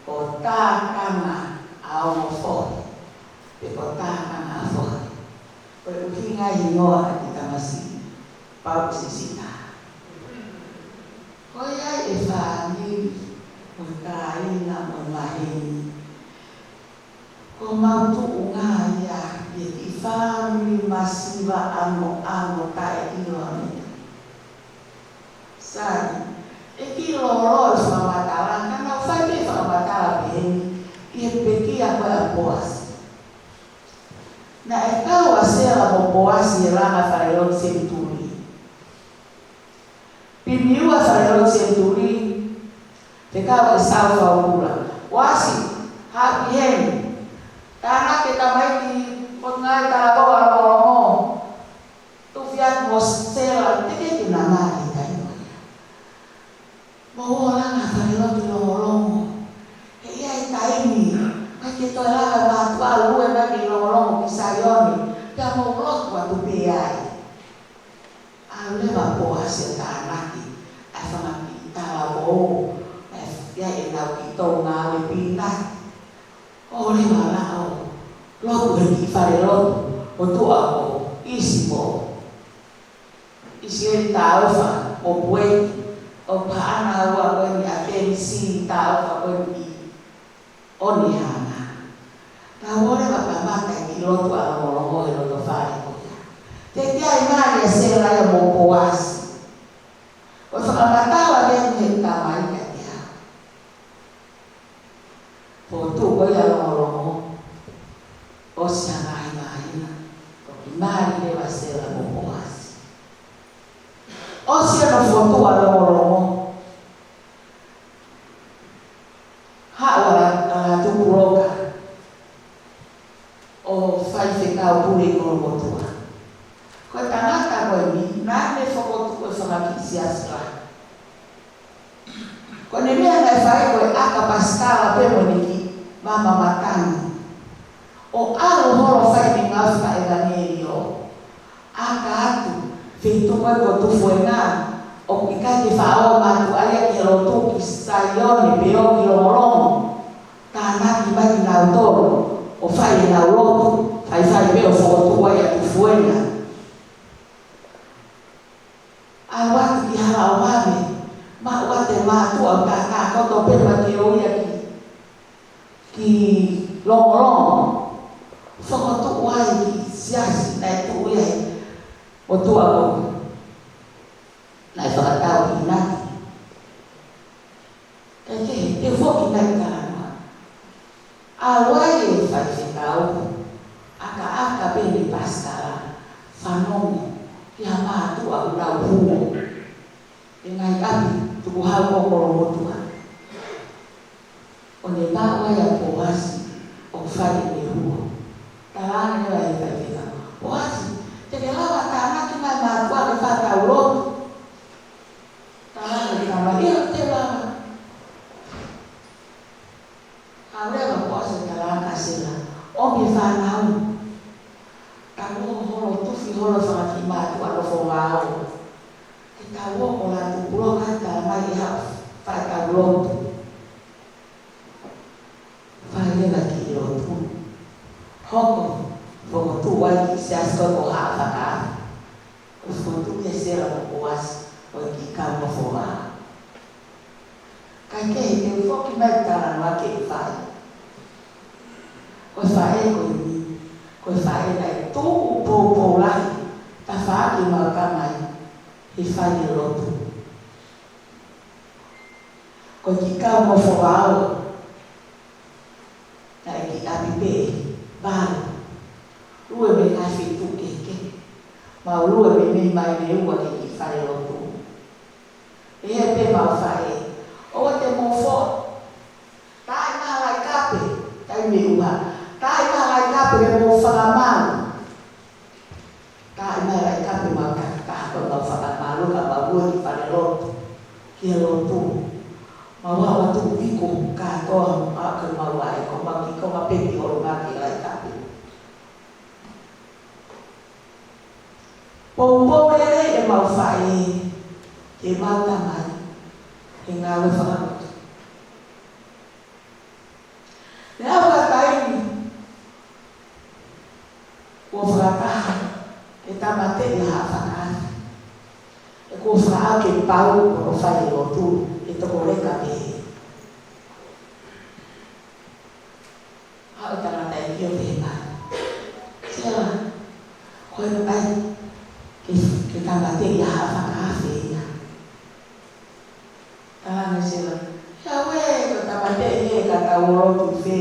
ko Tākanga ʻa Ongo Fohe, pe ko Tākanga ʻa Fohe. Ko e ʻuhinga e hingoa ʻa e kiʻi tamasiʻi, pau ke siʻisiʻi taha. Ko ia e fāmili, mo e kāinga, mo e maheni. Ko homau tuʻunga ia, ʻi he kiʻi fāmili masiva ʻamoʻamo taʻeʻiloa mei. Sai, ʻe kiʻi lōloa e fakamatala, ka naʻa ku fai pē fakamatala peheni, ʻi he pekia ko ē ʻa Poasi. Naʻe kau ʻa Sela mo Poasi he langa falelotu Senituli. Pimiua falelotu Senituli, fekau ʻe Sau Faukula. Poasi, haʻu ki heni. Tānaki e tamaiki, ko e ngaahi talavou ʻa Longolongo. Tufi atu mo Sela, teʻeki ke na mali he taimi ko ia. Mou ō langa falelotu Longolongo. He ʻi ai e taimi, ʻikai ke toe lava e mātuʻa ʻo lue mai ki Longolongo ki Saione, pea mou lotu atu pē ai. ʻAlu leva Poasi ʻo tānaki, ʻo puei, ʻo paʻana ua ko eni ʻa Temisi, tā ʻofa ko eni ʻi ʻo ne hana. Tau ō leva pea mata e kiʻi lotu ʻa Longolongo he loto fale ko ia. Teʻeki ai mali ʻa Sela ia mo Poasi. Ko e fakamatala eni he tamai kiate au. Fokotuʻu ko ia ʻa Longolongo, ʻosi ʻa e ngaahi māhina, toki mali leva ʻa Sela mo Poasi. ʻOsi ʻa e fokotuʻu ʻa Longolongo, haʻu ʻa La-, ʻa Lātū Puloka ʻo faifekau pule ʻi Kolomotuʻa. Ko e tangata ko eni, naʻa ne fokotuʻu e fanga kiʻi siasi lahi. Ko ʻene meʻa naʻe fai ko e ʻaka pasikala pē mo ʻene kiʻi mama matangi. ʻO ʻalu holo fai ʻene ngāue fakaʻevangeliō. ʻAka atu, feituʻu ko ē ko Tufuenga, ʻoku ʻikai ke faʻa ō mātuʻa ia ki he lotu ki Saione pe ō ki Longolongo. Tānaki mai kinautolu, ʻo fai ʻenau lotu, faifai pē ʻo fokotuʻu ai ʻa Tufuenga. ʻAlu atu ki Halaʻovave, maʻu atu e mātuʻa ʻo tātākoto pē mai ke ō ia ki, ki Longolongo. Fokotuʻu ai e kiʻi siasi naʻe tuʻu ia he motuʻa ko ē. Naʻe fakatau ʻi Nati. Kae kehe, te u foki mai ki he talanoa. ʻAlu ai e faifekau, ʻakaʻaka pē ʻene pasikala, fanongo ki ha mātuʻa ʻoku nau huo ʻi he ngaahi ʻapi tukuhau ʻo Kolomotuʻa. ʻO ne maʻu ai ʻa Poasi ʻoku fai ʻene huo. Talaange leva ʻe he faifekau, "Poasi, te ke lava tānaki mai mātuʻa ke fai ʻetau lotu?" Talaange ʻe he tamai, "ʻIo, te u lava." Haʻu leva Poasi ʻo talaange kia Sela, "ʻOmi e fānau. Tau ō holo, tufi holo e fanga kiʻi mātuʻa nofo vao. Ke tau ō ko Lātū Puloka, talamai ʻe haʻu ʻo fai ʻetau lotu." Fai leva e kiʻi lotu. Hoko, fokotuʻu ai e kiʻi siasi ko ē ko Haʻafakaafe. ʻO fokotuʻu ʻe Sela mo Poasi ʻo e kiʻi kau nofo vao. Kae kehe, te u foki mai ki he talanoa ke fai. Ko e faʻē ko eni, ko e faʻē naʻe tuʻu poupou lahi, tafaʻaki ʻemau tamai he fai e lotu. Ko e kiʻi kau nofo vao, naʻe kiʻi ʻapi pē ʻe valu. Lue mei he ngaahi feituʻu kehekehe. Mau lue meimei mai mei ua ki he kiʻi fale lotu. Pehē pē ʻemau faʻē, "ʻOua te mou foʻi. Taaʻi mai ha laʻi kape, taimi ʻe ua. Taaʻi mai ha laʻi kape ke mou fakamalu." Taaʻi mai e laʻi kape, mau takitaha pē ʻo mau fakamalu ka mau lue ki fale lotu, ki he lotu. Mau aʻu atu ʻo piko kātoa, aʻu ki homau vaʻe, ko ʻemau kiʻi konga pē ki holo mai ki he laʻi kape. Poupou lelei ʻemau faʻē ki heʻemau tamai he ngāue fakalotu. Neongo e taimi kuo fakataha ke tāmateʻi ʻa Haʻafakaafe, he kuo fakaʻau ke pau hono fai e lotu, ʻe toko leka pē. Haʻu e tangataʻeiki ʻo pehē mai, "Sela, ko e ʻai ke, ke tāmateʻi ʻa Haʻafakaafe ia." Talaange ʻe Sela, "Ia ue, ko e tāmateʻi ē, ka tau ō lotu fē?"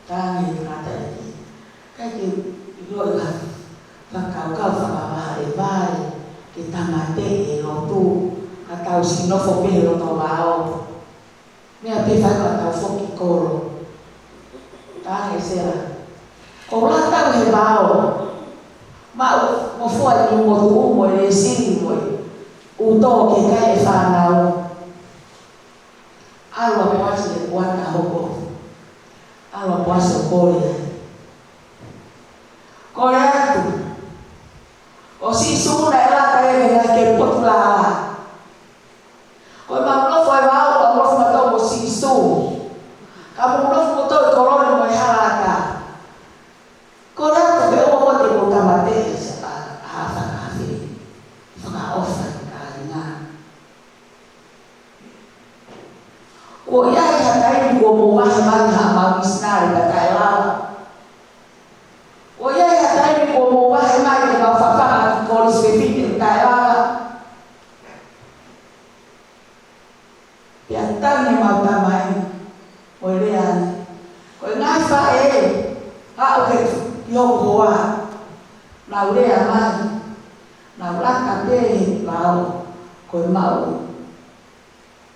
Talaange ʻe he tangataʻeiki, "ʻIkai ke ʻilo ʻi ha fakakaukau fakamavahevahe ke tāmateʻi e lotu, ka tau siʻi nofo pē he loto vao. Meʻa pē fai ka tau foki kolo." Talaange ʻe Sela, "Ko ʻeku lava atu he vao, maʻu mo fua e niu motuʻu mo e lēsini mo e ʻūtō ke kai e fānau." ʻAlu ʻa Poasi he kuata hoko. ʻAlu ʻa Poasi ʻo kole ai. Kole atu, "Ko Sīsū naʻe lata ia ki he ngaahi keli potu lālā. Ko ʻemau nofo he vao, ʻemau nofo mautolu mo Sīsū. Ka mou nofo mautolu he kolo ni mo e hala ʻatā. Kole atu ke ʻoua muʻa te mou tāmateʻi ʻa, ʻa Haʻafakaafe. Fakaʻofa ʻOku ʻi ai ha taimi kuo mou vahe mai haʻamau misinale pea taʻelava. ʻOku ʻi ai ha taimi kuo mou vahe mai ke mau fafanga ki kolisi fefine taʻelava. Pea tangi ʻemau tamai mo e lea ni. Ko e ngaahi faʻē, aʻu ki hoku hoa, nau lea mai, nau laka pē he vao, ko e maʻu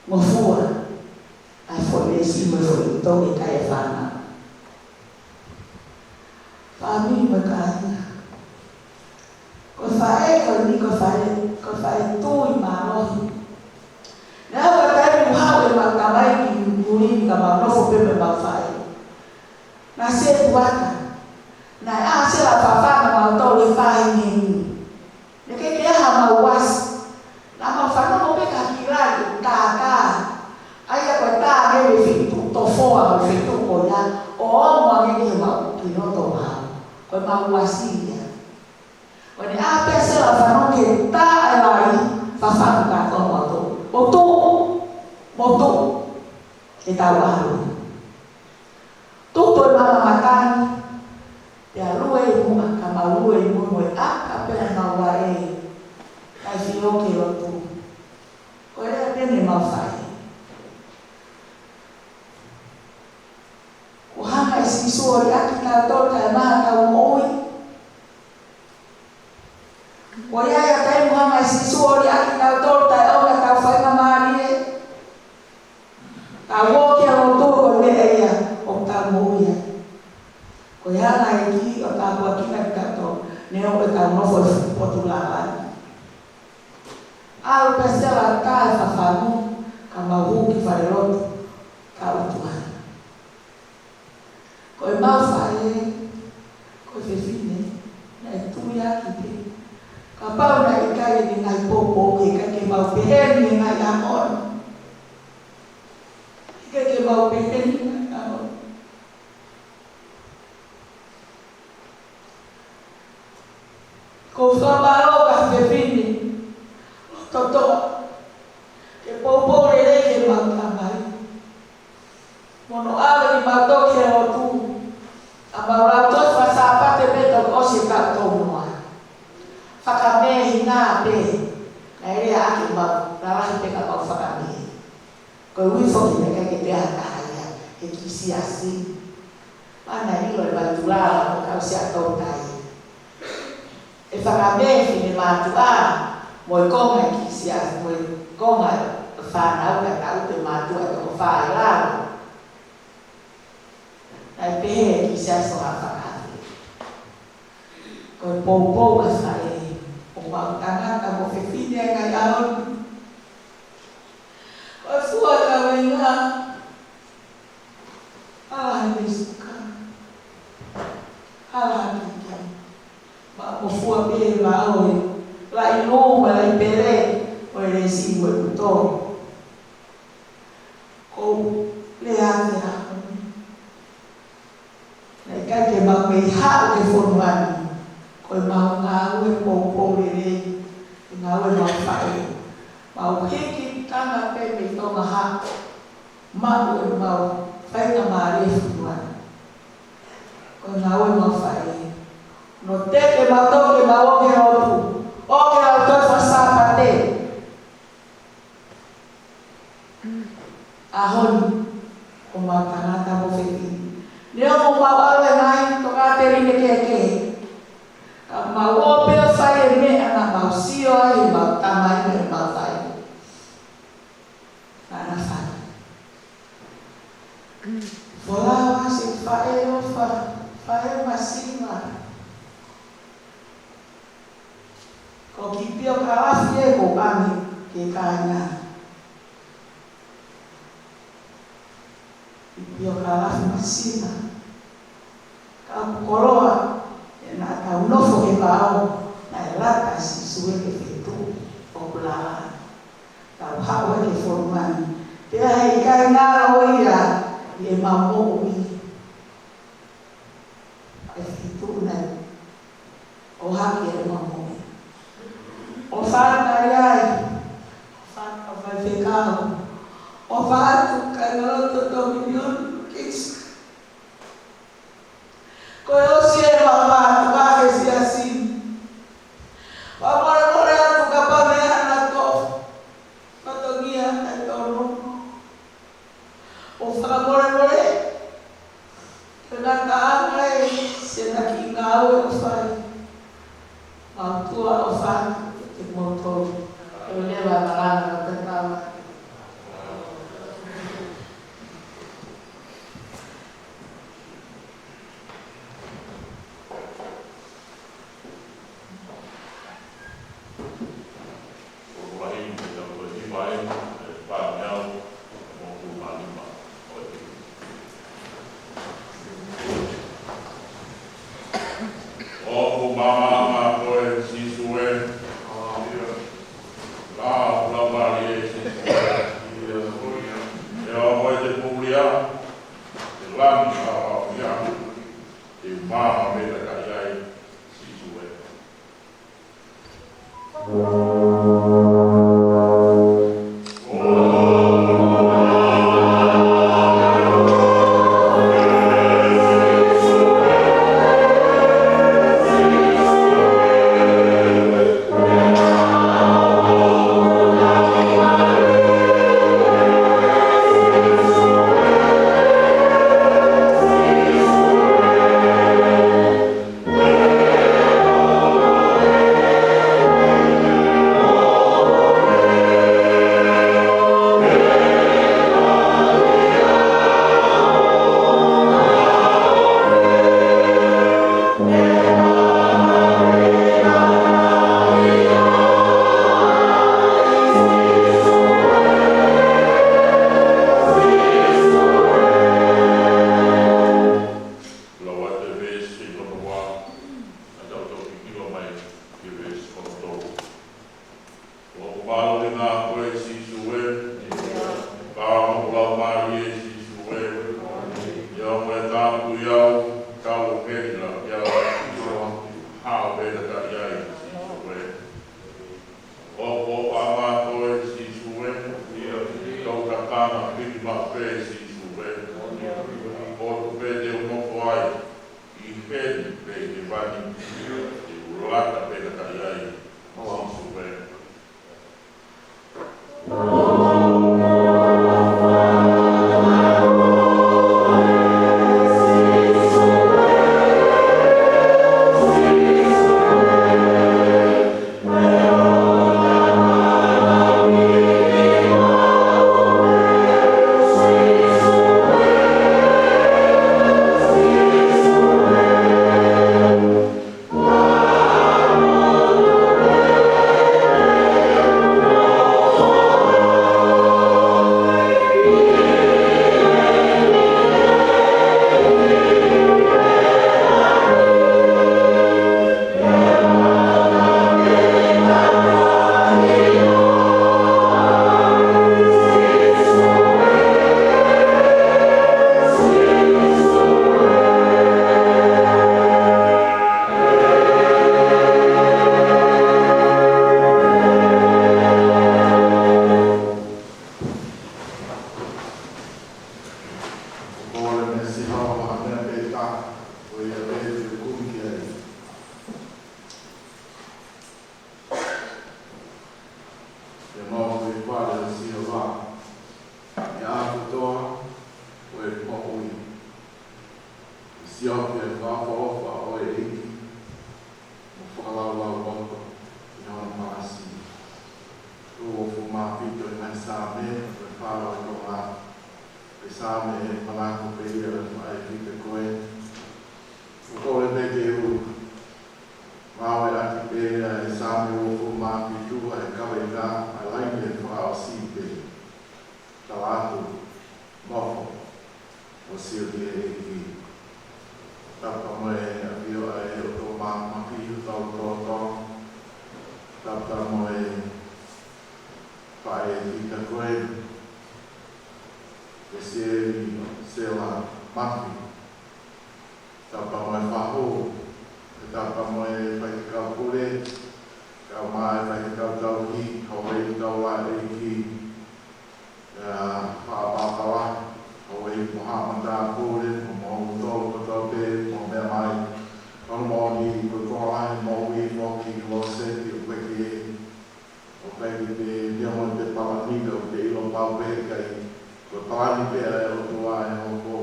ngofua ʻa e foʻi lesi mo e foʻi toʻe kai e fānau. Fāmili mo e kāinga. Ko e faʻē ko eni ko e faʻē, ko e faʻē tui mālohi. Naʻe ʻi ai ha taimi ʻoku haʻu ʻemau tamai ki muli ni ka mau nofo pē mo ʻemau faʻē. Naʻe sētuata. Naʻe ʻā Sela ʻo fafanga mautolu he faʻahinga ni. Naʻe ʻikai ke ʻi ai haʻamau uasi. Naʻa mau fanongo pē ki he kiʻi lali ʻoku tātā. ʻA ia ko e tā mei he feituʻu tofoa mo e feituʻu ko ia, ʻo ongo ange ki heʻemau, ki loto vao. Ko ʻemau uasi ia. Ko ʻene ʻā pē ʻa Sela ʻo fanongo ki he tā e lali, fafanga kātoa mautolu. Mou tuʻu, mou tuʻu, ke tau ʻalu. Tupu ʻemau matangi, pea lue ʻi muʻa, ka mau lue ʻi muʻa mo e ʻaka pē ʻemau vaʻe, kae fio ki loto. Ko e lea pē eni ʻemau faʻē. Kuo hanga ʻe Sīsū ʻo liʻaki kitautolu taʻemaha ʻetau moʻui. ʻOku ʻi ai ha taimi kuo hanga ʻe Sīsū ʻo liʻaki kitautolu taʻeʻaonga ʻetau faingamālie. Tau ō ki he lotu ko e meʻa ia ʻoku tau moʻui ai. Ko e anga e ʻEiki ʻo tāpuekina kitautolu, neongo ʻetau nofo he fuʻu potu lava ni. ʻAlu pē ʻa Sela ʻo tā e fafangu, ka mau hū ki falelotu, ka utu ai. Ko ʻemau faʻē, ko e fefine, naʻe tui ʻaki pē. Kapau naʻe ʻikai ʻene ngaahi poupou, ʻikai ke mau pehē ni he ngaahi ʻaho ni. ʻIkai ke mau pehē ni he ngaahi ʻaho ni. Ko e fakamālō ki he fefine, loto toʻa, ke poupou lelei ki heʻemau tamai. Mo hono ʻave kimautolu ki he lotu, ʻa ʻemau lautohi faka-Sāpate pē toki ʻosi e taʻu tolu noa. Fakamehina pē, naʻe lea ʻaki ʻemau lalahi pē ka mau fakamehi. Ko e ui foki naʻe ʻikai ke pehē ha taha ia, he kiʻi siasi. Mana ilo e vai tulala, ko e kau sia tau tai. ʻE fakamefi ʻene mātuʻa, mo e konga e kiʻi siasi, mo e konga e fānau, ka tau te mātuʻa e toko fā ʻi lalo. Naʻe pehē e kiʻi siasi ʻo ha fakaafe. Ko e poupou ʻa e faʻē, ʻo mau tangata mo fefine ʻi he ngaahi ʻaho ni. Ko e fua kaveinga, hala ha meʻa suka, hala ha kiki. Maʻu ngofua pē he vao ʻi he laʻi lō mo e laʻi pele, ʻo e lesi mo e puto. Ko e lea ʻa e ʻaho ni. Naʻe ʻikai ke mau mei haʻu ki he fonua ni, ko ʻemau ngāue poupou lelei, ʻi he ngāue ʻemau faʻē. Mau hiki tanga pē mei Tonga hake, maʻu ʻemau faingamālie he fonua ni. Ko e ngāue ʻemau faʻē. Naʻe teke mautolu ke mau ō ki he lotu, ō ki he lautohi faka-Sāpate. ʻAho ni, ko ʻemau tangata mo fefine. Neongo ʻemau ʻalu he ngaahi tokāteline kehekehe, ka mau ō pē ʻo fai e meʻa naʻa mau sio ai heʻemau tamai mo ʻemau faʻē naʻa na fai. Folau ʻa e faʻē ʻofa, faʻē māsima. Ko e kiʻi piokalafi ē ʻoku ʻoange ki he kāinga. Kiʻi piokalafi māsima. Ka ʻoku koloa, he naʻa tau nofo he vao, naʻe lata ʻa Sīsū ia ki he feituʻu ʻoku lala. Tau haʻu ai ki he fonua ni. Pea heʻikai ngalo ia ʻi heʻemau moʻui. ʻA e feituʻu naʻe ʻohake ai ʻemau moʻui. ʻOfa atu ai, ʻofa atu ʻa e faifekau, ʻo ʻofa atu kae ngalo to Dominion Kings. Ko e ʻosi e māmā tuʻa he siasi ni. Fakamolemole atu kapau naʻe ʻi ai hano fatongia ʻe tonu. ʻO fakamolemole ke ngata ange ai siʻa kiʻi ngāue ʻoku fai. Mau tuʻa ʻofa atu kiate kimoutolu. Ke leva e malanga ʻo e tatau. ʻOku māmā koe Sīsū ē. Ka ʻoku laumālie Sīsū ē. ʻE ongo e te pulia, te langi ka ʻoku ia. Te māmā me ka kai ai Sīsū ē. Lau atu e veesi hono ua, ʻa tautolu kikiwa mai ki he veesi hono tolu. ʻOku mālohi koe Sīsū ē. Ka ʻoku laumālie Sīsū ē. ʻE ongo e tāpuaki au, kau heni la kia. Hao pē ka kai ai Sīsū ē. ʻOku ʻofa ʻa mātou ē Sīsū ē. Kau kakana piki maʻu pē Sīsū ē. ʻOku pē te u nofo ai. ʻI heni pe ʻi hēvani, te u lata pē ka kai ai Sīsū ē. Ko e meʻa Sihova, ha meʻa pē taha, ko ia pē te u kumi ki ai. Ke mau kei pale ʻa Sihova, ʻi he ʻaho kotoa ʻo e moʻui. Ke sio ki he fakaʻofoʻofa ʻo e ʻEiki, mo fakalaulau ʻo ʻi hono māsi. Uofulu mā fitu ʻi he Saame, ko e fālau ʻe Tonga. Ko e Saame ʻe manako pē ia ʻa e fita ko ē. ʻOku ou kole pē ke u ngāueʻaki pē ʻa e Saame uofulu mā fitu ʻa e kaveinga ʻa e laine fakaʻosi pē. Tala atu, nofo, ʻo sio ki he ʻEiki. Tapu mo e ʻafio ʻa e ʻOtua Māfimafi ʻi hotau lotolotonga. Tapu mo e faʻē fita ko ē, ʻa Sēli Sela Mafi. Tapu mo e fahu, tapu mo e faifekau pule, kae ʻumaʻā e faifekau tauhi, Hauaiʻi Taulaʻeiki, ʻa e, ʻa Pala, ʻa e ʻEiki mo haʻa matāpule, mo kimoutolu kotoa pē, mou meʻa mai. Ko hono moʻoni, ko e konga lahi moʻui foki ʻi Loseti, ʻoku ʻikai ke, ʻoku ʻikai ke te, te ʻomi te palani ka ʻoku te ʻilo pau pē ʻikai, ko e palani pē ʻa e ʻOtua ʻe hoko.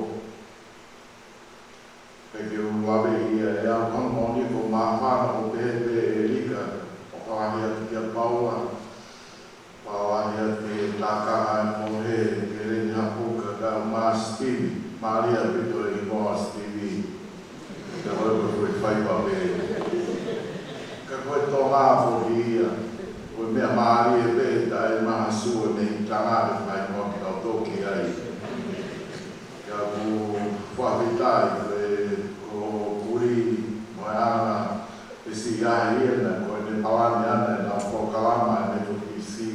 Pea ke u lave ia ʻe au. Ko hono moʻoni ko e māfana ʻo pehē pē ʻe Lika, ʻoku ou fakalahi atu kia Paula, fakalahi atu ki he tākanga ʻo e mohe, ke leni hapuka ka ma Stevie, mālie ʻaupito e hingoa Stevie. Ka ko e ko e fai pa pē. Ka ko e Tonga foki ia, ko e meʻa mālie pē taʻe maha sua mei tanga ke fai mo ki tau toki ai. Ka ʻoku ou fakafetaʻi ko e, ko Kuli mo e anga e siʻi ʻahiʻahi ʻena, ko ʻene palani ʻana ʻena polokalama ʻi Metotisi.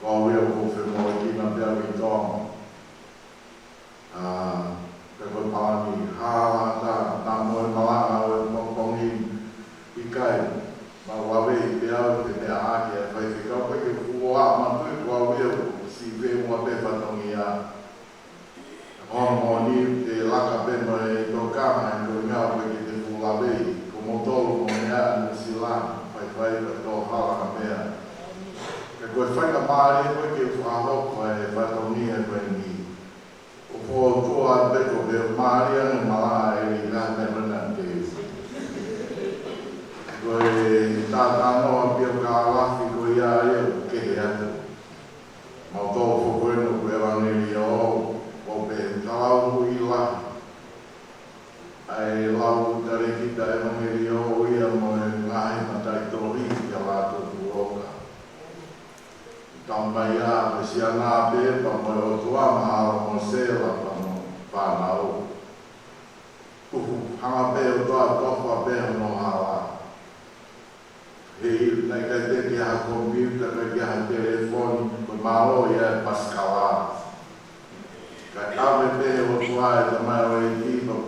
Ko au ia ʻoku ou femoʻuekina pē au ʻi Tonga. ʻA, pea ko e palani hala ta, na mo e malanga ʻo e pongipongi ʻikai, ma ua vei pē au ke meʻa ake ʻa e faifekau pē ke fuo a matui ko au ia ʻoku siʻi feʻunga pē fatongia. Ko hono moʻoni te laka pē mo e tokanga ʻi he ko e ngāue pē ke te fuʻu lave ʻi, ko moutolu mo meʻa Nuʻusila, faifai ka tō hala ka meʻa. Ka ko e faingamālie ko e ke fakahoko e fatongia ko eni. ʻO fōtua pē ko e mālie ange malanga ʻe Lika meʻa mena te. Ko e tātanoa pio ka lafi ko ia ia ʻoku kehe atu. Mau tō foki ʻena ko e ʻevangeliō, ʻo pē talau hui lahi. ʻA e lau talēkita ʻevangeliō ia mo e ngaahi mataʻitohi kia Lātū Puloka. Tau mai ā, ko e siana pē, pea mo e ʻOtua mahalo mo Sela, pea mo e fānau. Tuhu, hanga pē ʻOtua tofa pē hono hala. He ʻikai ke ʻi ai ha komipiuta, ʻikai ke ʻi ai ha telefoni, ko e mālō ia e pasikala. Ka ʻave pē ʻe he ʻOtua e tamaioʻeiki, pea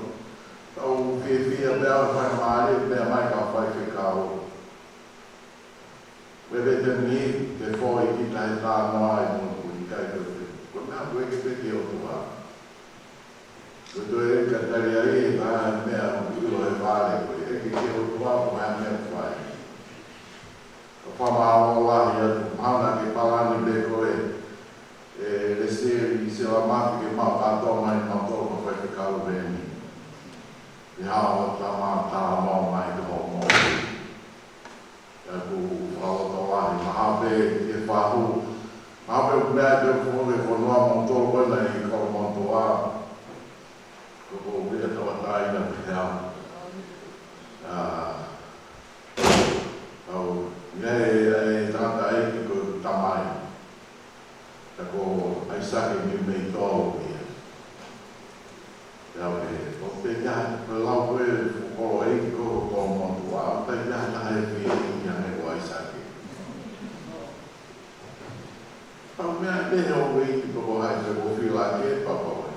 tau fiefia pē ʻa e faingamālie, meʻa mai kau faifekau. Veve te ni, te foʻi ki tahi tānoa ʻi muʻa ʻikai ko te. Ko e meʻa ko e ke pē ki he ʻOtua. Ko e toe ka tali ai e ka meʻa ʻoku ʻilo he vale ko e ke ke ʻOtua ko e meʻa fai. Ka fakamālō lahi atu, mahalo ke palani pē ko e, e Leseli Sela Mafi ke mau kātoa mai mau tō ka faifekau veni. Ia hao tama tama mai ka homo. Ia ʻoku ou fakalotolahi, mahalo pē ke fahu. Mahalo pē ʻoku meʻa pē ʻoku fono ke fonua moutolu ko ena ʻi Kolomotuʻa. Ko ko meʻa tauʻatāina pē au. ʻA, au, ia e, e tangataʻeiki ko e tamai. Ka ko ʻAisake ni mei tō ia. Ia pē, ʻo pē kia, ko e lau ko e fokolo ʻeiki ko Kolomotuʻa, ʻo pē kia taha e fie ʻi ange ko ʻAisake. Pau meʻa pē he ʻo ʻeiki poko hai pē ko fila ke papa ʻoe.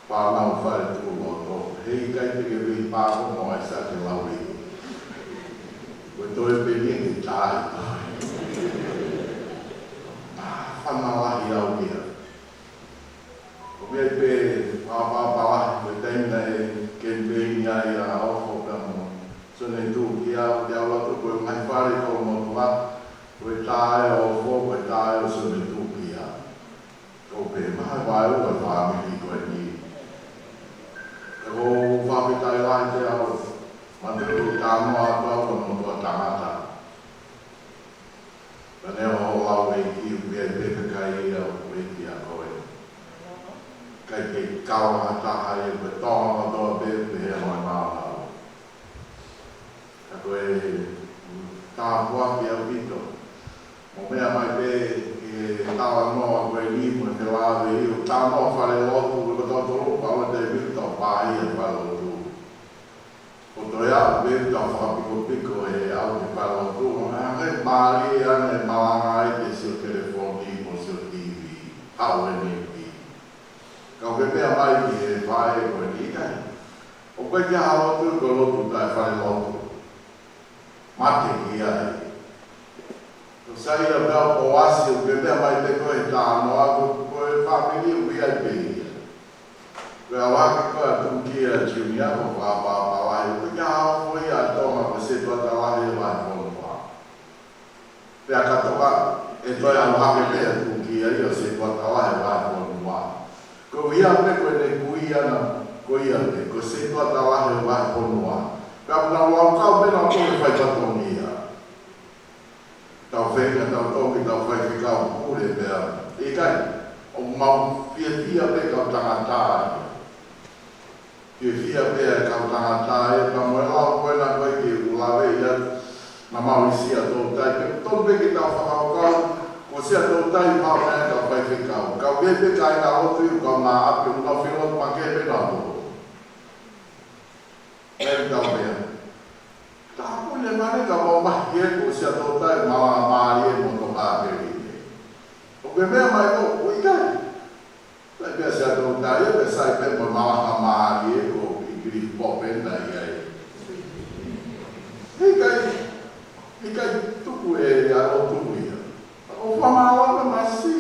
Pānau fale tuʻu loto, he ʻikai te ke vei pāko mo ʻAisake lau ʻeiki. Ko e toe pē ni ke tai. Pā fana lahi au ia. ʻO meʻa pē, pā, pā, pā lahi, ko e taimi naʻe kemipeini ai ʻa ʻOfo pea mo Sone Tukia, ʻo te au atu ko e ngaahi fale Kolomotuʻa, ko e tae ʻo ʻOfo, ko e tae ʻo Sone Tukia. Ko pē, maha e vaeua e fāmili ko eni. Ka ko e fakafetaʻi lahi te au, ma te u tānoa atu au ko e motuʻa tangata. Ka ne o lau ʻeiki, ʻoku ʻi ai pē kakai ia ʻoku ʻeiki ʻa koe. ʻIkai ke kau ha taha ia, ko e Tonga kotoa pē, pehē mai māmani. Ka ko e tāpuaki ʻaupito. Mo meʻa mai pē ki he talanoa ko eni mo e lave ʻi he talanoa falelotu, ko e kotoa tolu, pau te viu tau pāhia falelotu. Ko e toe aʻu pē tau fakapikopiko he ʻalu ki falelotu, ʻo hangē mālie ange malanga ai ke sio telefoni mo sio TV, haʻu ʻene TV. Ka ʻoku ke meʻa mai ki he faʻē ko eni ʻikai. ʻOku ʻikai ke ʻi ai ha lotu ko e lotu taʻe falelotu. Mate ki ai. Ko Saia pea ko Asi ʻoku ke meʻa mai pē ko e talanoa ko, ko e Fāmili ʻoku ʻi ai pē ia. Ko e ʻalu hake ko ē ʻa Tūkia Junior ko e fakapapālangi, ʻoku ʻikai ke hao ko ia ʻa Tonga ko e setuata lahi ʻo e vahefonua. Pea ka toka ʻe toe ʻalu hake pē ʻa Tūkia ia ʻo setuata lahi ʻo e vahefonua. Ko ia pē ko ʻene kui ʻana, ko ia pē, ko e setuata lahi ʻo e vahefonua. Pea ʻoku nau laukau pē nautolu ʻo fai fatongia. Tau feinga, tau toki, tau faifekau pule pea. ʻIkai, ʻoku mau fiefia pē kau tangata ia. Fiefia pē kau tangata ia, pea mo e lau ko ena ko ē ke u lave ia, naʻa mau ʻi Siaʻatoutai, pea tonu pē ke tau fakakaukau, ko Siaʻatoutai pau naʻe kau faifekau. Kau pē pē kāingalotu ʻi he kau ngā ʻapi ʻoku nau filo ma ke pē nau tō. Pea tau pea. Tāpuni mai ka mau mahi e ko Siaʻatoutai malanga mālie mo Tokāteline. ʻOku ke meʻa mai ko, ʻoku ʻikai. Sai pē Siaʻatoutai, pea sai pē mo malanga mālie ko ʻIkilisi Pope na ia e. ʻIkai, ʻikai tuku e ia o tuku ia. ʻO fakamālō masi.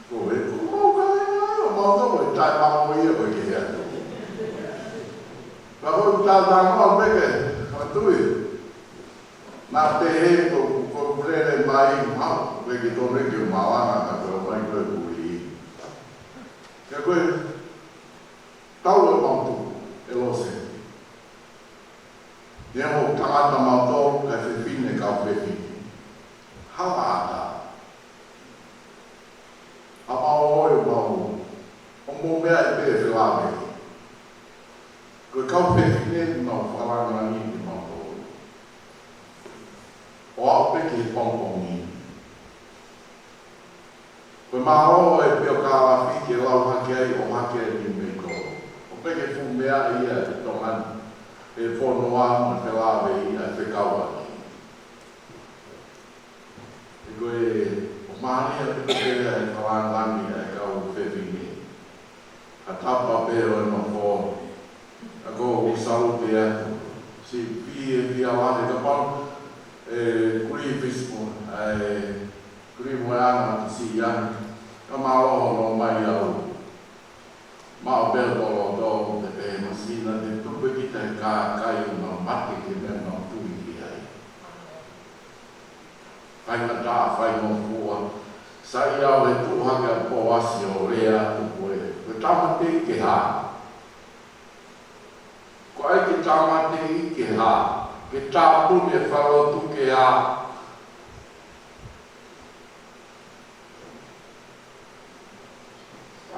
Ko e, ko mau ka e ngai, ʻo mau tau e tai mau ia ko e ke hea tu. Ka ko e tā tā mau pē ke, ʻa tui. Naʻa te he ko, ko pulele mai, mau, ko e ke tō mai ke malanga, ka ko e mai ko e puli. Ka ko e, tau e mau tu, e lose. Ia mo tangata mau tō, ka fefine, ka fefine. Hala ata. ʻA mau ʻo e mau, ʻo mau meʻa ʻi pē felāveʻi. Ko e kau fefine ni mau fakalāngilangi ni mau tō. ʻO aʻu pē ki he pongipongi. Ko e mālō e pio kālafi ke lau hake ai ʻo hake ai ni mei ko. ʻO pē ke fuʻu meʻa ia e Tonga ni. E fonua mo e felāveʻi ʻa e fekauʻaki. ʻE ko e, ʻo mālie ʻa e pē ko e fakalāngilangi ʻa e kau fefine. ʻA tapa pē ʻo e nofo. ʻA ko u saute atu. Si pie pia lahi ka pau. E kuli fismo. ʻA e kuli mo e ana ki si ia. Ka mālō hono mai au. Mau pē tolo tō te pē masina te tupe ki te kākai ma mate ke me mau tui ki ai. Fai ka tā, fai mo fua. Sai au he tuʻu hake ʻa Poasi ʻo lea atu ko e. Ko e tāmateʻi ke hā. Ko ai ke tāmateʻi ke hā. Ke tāpuni e falotu ke hā.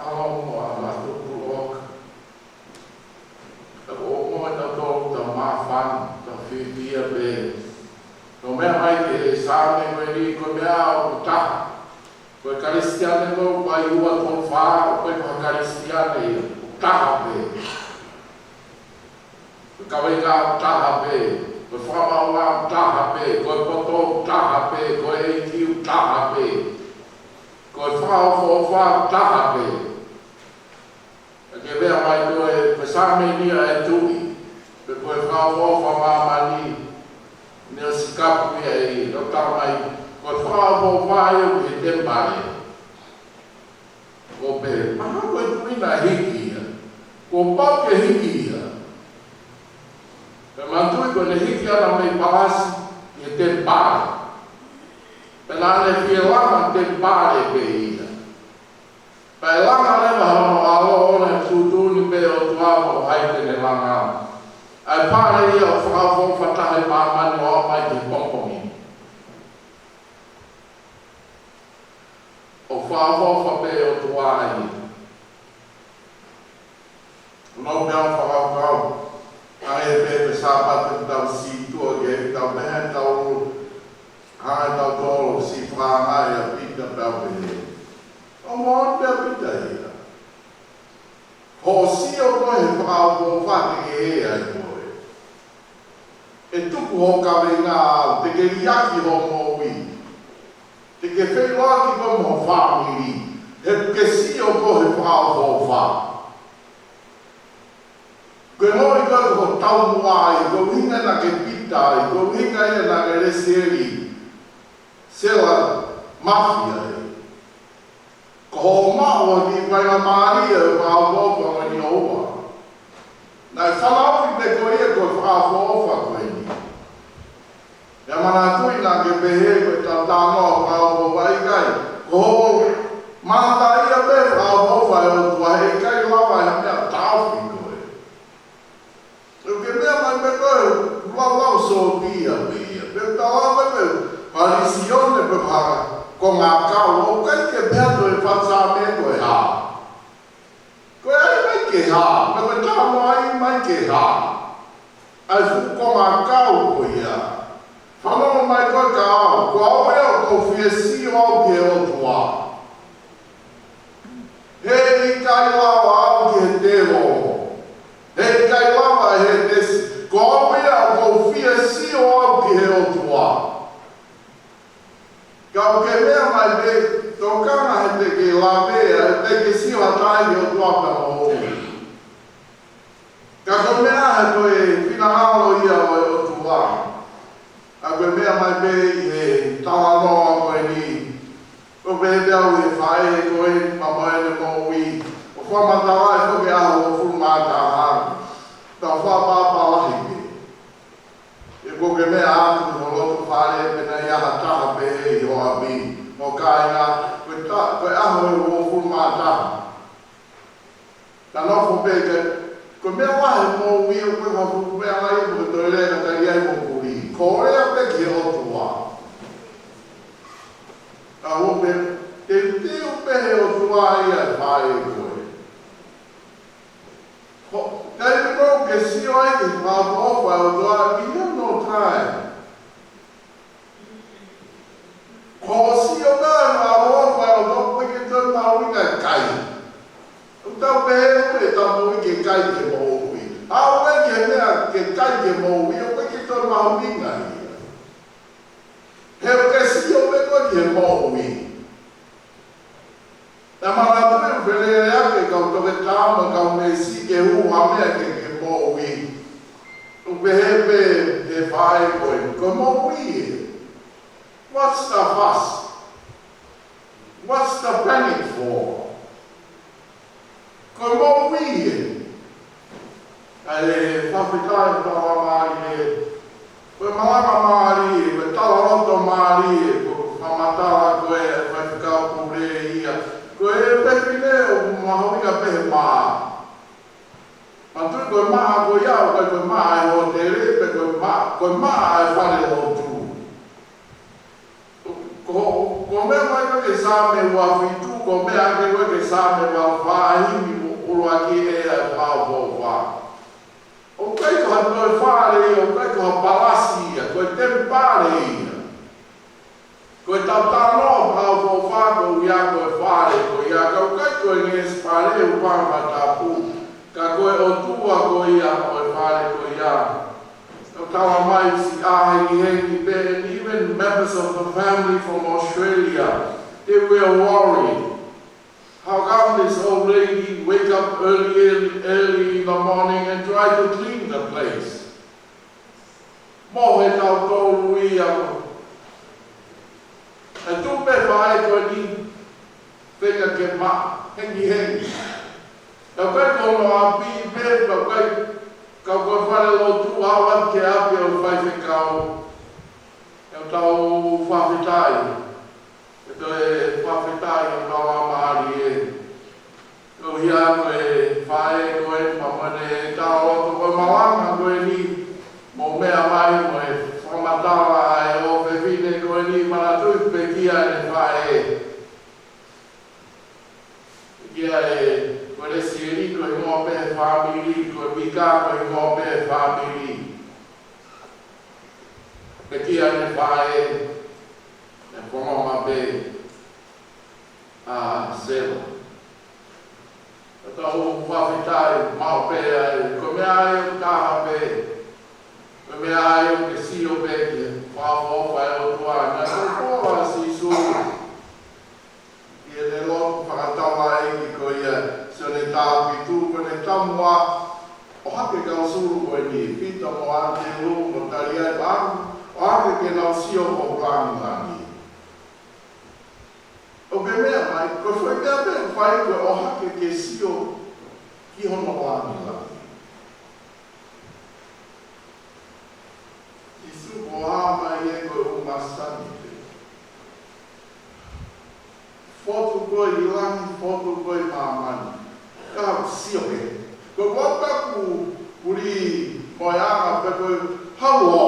Alo mo a la tuku ʻoka. Ka ko mo ta to ta mafan ta fitia pē. No meʻa mai ke e Saame ko eni ko e meʻa ʻoku taha. Ko e Kalisitiane ko e ua tolu fā, ko e Kalisitiane ʻoku taha pē. Ko e kaveinga ʻoku taha pē, ko e fakamaauʻanga ʻoku taha pē, ko e poto ʻoku taha pē, ko e ʻEiki ʻoku taha pē, ko e fakaʻofoʻofa ʻoku taha pē. ʻA ke meʻa mai ko e, ko e Saame ni ʻa e tuʻi, pe ko e fakaʻofoʻofa māmani, ne o sikapu ia ʻi, no tau mai, ko e fakaʻofoʻofa ia ʻoku he temipale. Ko pē, mahalo ko e tuʻi naʻe hiki ia. Kuo pau ke hiki ia. Pea manatuʻi ko ʻene hiki ʻana mei palasi, ʻi he temipale. Pea naʻa ne fie langa temipale pē ia. Pea langa leva hono ʻAlo ʻo ne tuʻutuʻuni pē ʻOtua mo hai te ne langa. ʻA e pale ia ʻoku fakaʻofoʻofa taha ʻi māmani ʻo aʻu mai ki he pongipongi. ʻOku fakaʻofoʻofa pē ʻOtua ia. Unau pea fakakaukau. Hangē pē ko e Sāpate ʻoku tau sītuʻa ki ai, tau pehē tau, hangē tau tolo si fanga ia Pita pea pehē. ʻO mo pea Pita ia. Hoʻo sio ko e he fakaʻofoʻofa te ke ʻi ai ko e. ʻE tuku ho kaveinga au, te ke liʻaki ho moʻui. Te ke feʻiloaki koe mo ho fāmili. He ke sio ko e he fakaʻofoʻofa. Ko e moʻui ko e ko taumuʻa ai, ko e ʻuhinga naʻa ke Pita ai, ko e ʻuhinga ia naʻa ke Lesieli, Sela Mafi ai. Ko Hoʻo maʻu ʻa e kiʻi faingamālie ʻo e fakaʻofoʻofa ko eni ʻoua naʻa ke fanauʻi pē ko ia ko e fakaʻofoʻofa ko eni. Pea manatuʻi naʻa ke pehē ko e tautau ʻo e fakaʻofoʻofa, ʻikai. Ko hoʻo mātā ia pē fakaʻofoʻofa ʻa e ʻOtua, heʻikai lava ʻe ha meʻa ʻo taʻofi koe. ʻOku ke meʻa mai pē ko e laulau sōtia pē ia. Pea tala mai pē, Palesiteni pē pehē, ko e ngākau, ʻoku ʻikai ke pehē atu ʻe he fakasaame ko e hā. Ko e ʻai mai ke hā, pea ko e talanoa ʻai mai ke hā. ʻA e fuʻu ko e ngākau ko ia. Fanongo mai ko e kau, ko au ia ʻoku ou fie sio au ki he ʻOtua. Heʻikai lava au ki he tēvolo. Heʻikai lava ʻe he tesi. Ko au ia ʻoku ou fie sio au ki he ʻOtua. Ka ʻoku ke meʻa mai pē, tokanga he te ke lavea, he te ke sio atu ai ki he ʻOtua pea mo au. Ka ko e meʻa he ko e finangalo ia ʻo e ʻOtua. ʻA ko e meʻa mai pē ʻi he talanoa ko eni. ʻOku pehē pē au ʻe he faʻē ko eni, pea mo ʻene moʻui. ʻOku fakamatala ʻe he foʻi ʻaho uofulu mā taha. Tau fakapapālangi pē. ʻE ko ke meʻa atu ʻi ho loto fale pe naʻe ʻi ai ha taha pehē ʻi ho ʻapi, mo e kāinga, ko e ta-, ko e ʻaho ʻe uofulu mā taha. Ka nofo pē ke, ko e meʻa lahi he moʻui ʻoku ʻikai ko ha fuʻu meʻa lahi ʻoku ke toe lea ka tali ai mo e kulī. Ko e lea pē ki he ʻOtua. Ka ʻoku pē, teuteu pē he ʻOtua ia ʻa e faʻē ko ē. Ko e taimi ko ē ʻoku ke sio ai ki he fakaʻofoʻofa ʻa e ʻOtua, you have no time. Ko e sio mai ki he fakaʻofoʻofa ʻa e ʻOtua, ʻoku ʻikai ke toe mahuʻinga e kai. ʻOku tau pehē ʻoku ʻikai ke tau mahuʻinga e kai ki he moʻui. ʻOku ʻikai ke meʻa ke kai ki he moʻui, ʻoku ʻikai ke toe mahuʻinga ia. He ʻoku ke sio pē koe ki he moʻui. Naʻa manatuʻi ʻoku felelea ke kau toketā mo e kau neesi ke hū ha meʻa ke, ke moʻui. ʻOku pehē pē ʻe he faʻē ko ē, ko e moʻui ē. What's the fuss? What's the panic for? Ko e moʻui ē. ʻA e fakafetaʻi, tau mālie. Ko e malanga mālie, ko e talaloto mālie, ko e fakamatala ko ē ʻa e faifekau pule ia. Ko e fefine ʻoku mahuʻinga pē he maʻa. Manatuʻi ko e maʻa ko ia, ʻoku ʻikai ko e maʻa ʻa e hōtele, pe ko e maʻa, ko e maʻa ʻa e fale lotu. Ko, ko e meʻa mai ko ē ki he Saame ua fitu, ko e meʻa hake ko ē ki he Saame ua fā, himi ʻuluaki ē ʻa e fakaʻofoʻofa. ʻOku ʻikai ko ha toe fale ia, ʻoku ʻikai ko ha palasi ia, ko e temipale ia. Ko e tautau ʻo e fakaʻofoʻofa ko ia ko e fale ko ia, ka ʻoku ʻikai ko e ngeʻesi fale ʻoku panga tapu, ka ko e ʻOtua ko ia ʻo e fale ko ia. ʻOku tala mai siʻi ʻā hengihengi pē, and even members of the family from Australia, they were worried. How come this old lady wake up early, early, early in the morning and try to clean the place? Mo e tautolu ia mo. ʻE tuʻu pē faʻē ko eni, feinga ke maʻa, hengihengi. Ka ʻoku ʻikai ko hono ʻapi pē, ka ʻoku ʻikai, ka ko e fale lotu, ʻalu atu ki he ʻapi ʻo e faifekau. ʻOku tau fakafetaʻi. ʻE toe fakafetaʻi ʻo tau mālie. Ko ia ko e faʻē ko ē pea mo ʻene talaloto, ko e malanga ko eni, mou meʻa mai mo e fakamatala ʻa e ʻofefine ko eni, manatuʻi pekia ʻene faʻē. Pekia ʻe Kualesieli ko e hingoa pē he fāmili, ko e Mika ko e hingoa pē he fāmili. Pekia ʻene faʻē, ʻe fononga pē ʻa Sela. Ka tau fakafetaʻi, maʻu pē ai, ko e meʻa ia ʻoku taha pē. Ko e meʻa ia ʻoku ke sio pē ki he fakaʻofoʻofa ʻa e ʻOtua, naʻe ko e pola ʻa Sīsū. ʻI heʻene lotu fakataulaʻeiki ko ia, Sione taha fitu, ko ʻene taumuʻa, ʻohake kau sulu ko eni, Pita mo ʻAnitelū, mo tali ai pē, ʻohake ke nau sio ki hoku langilangi. ʻOku ke meʻa mai, Ko e foʻi meʻa pē ʻoku fai ko e ʻohake ke sio ki hono lāngilangi. Sīsū, ko ā mai ē ko e ʻumasani pē. Fotu koe ʻi langi, fotu koe ʻi māmani. Ka u sio pē. Ko e waka ku puli mo e anga pē ko e haulo.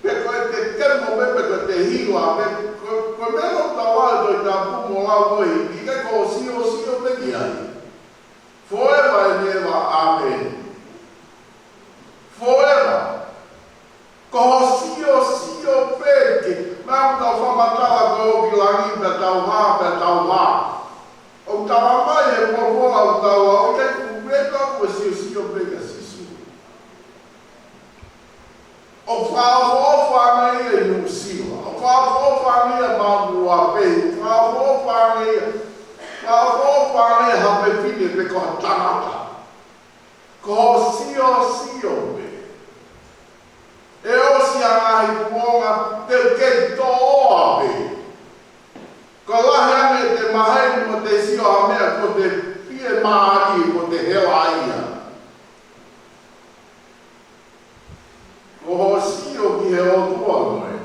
Pe ko e te kemo pē, pe ko e te hiva pē, ko, ko e meʻa ʻoku tau ʻai ʻo tau mo lau ʻo hiki, ke ko e sio, sio pē ki ai. Forever and ever, amen. Forever. Ko e sio, sio pē ki, naʻa tau fakamatala ko e ʻoku ʻi langi pē tau hā, pē tau hā. ʻOku tau ʻomai he momola ʻoku tau ʻo ʻikai ku meta ko e sio, sio pē kia Sīsū. ʻOku fakaʻofoʻofa ange ia ʻi Nuʻusila. ʻOku fakaʻofoʻofa ange ia Maʻamoa pē. ʻOku fakaʻofoʻofa ange ia. Fakaʻofoʻofa ange ia ha fefine pe ko ha tangata. Ko e sio, sio pē. ʻE ʻosi ʻa e ngaahi kuonga, te u kei toʻoa pē. Ko e lahi ange te maheni mo te sio ha meʻa ko te fiemālie ko te hela ia. Ko hoʻo sio ki he ʻOtua mo e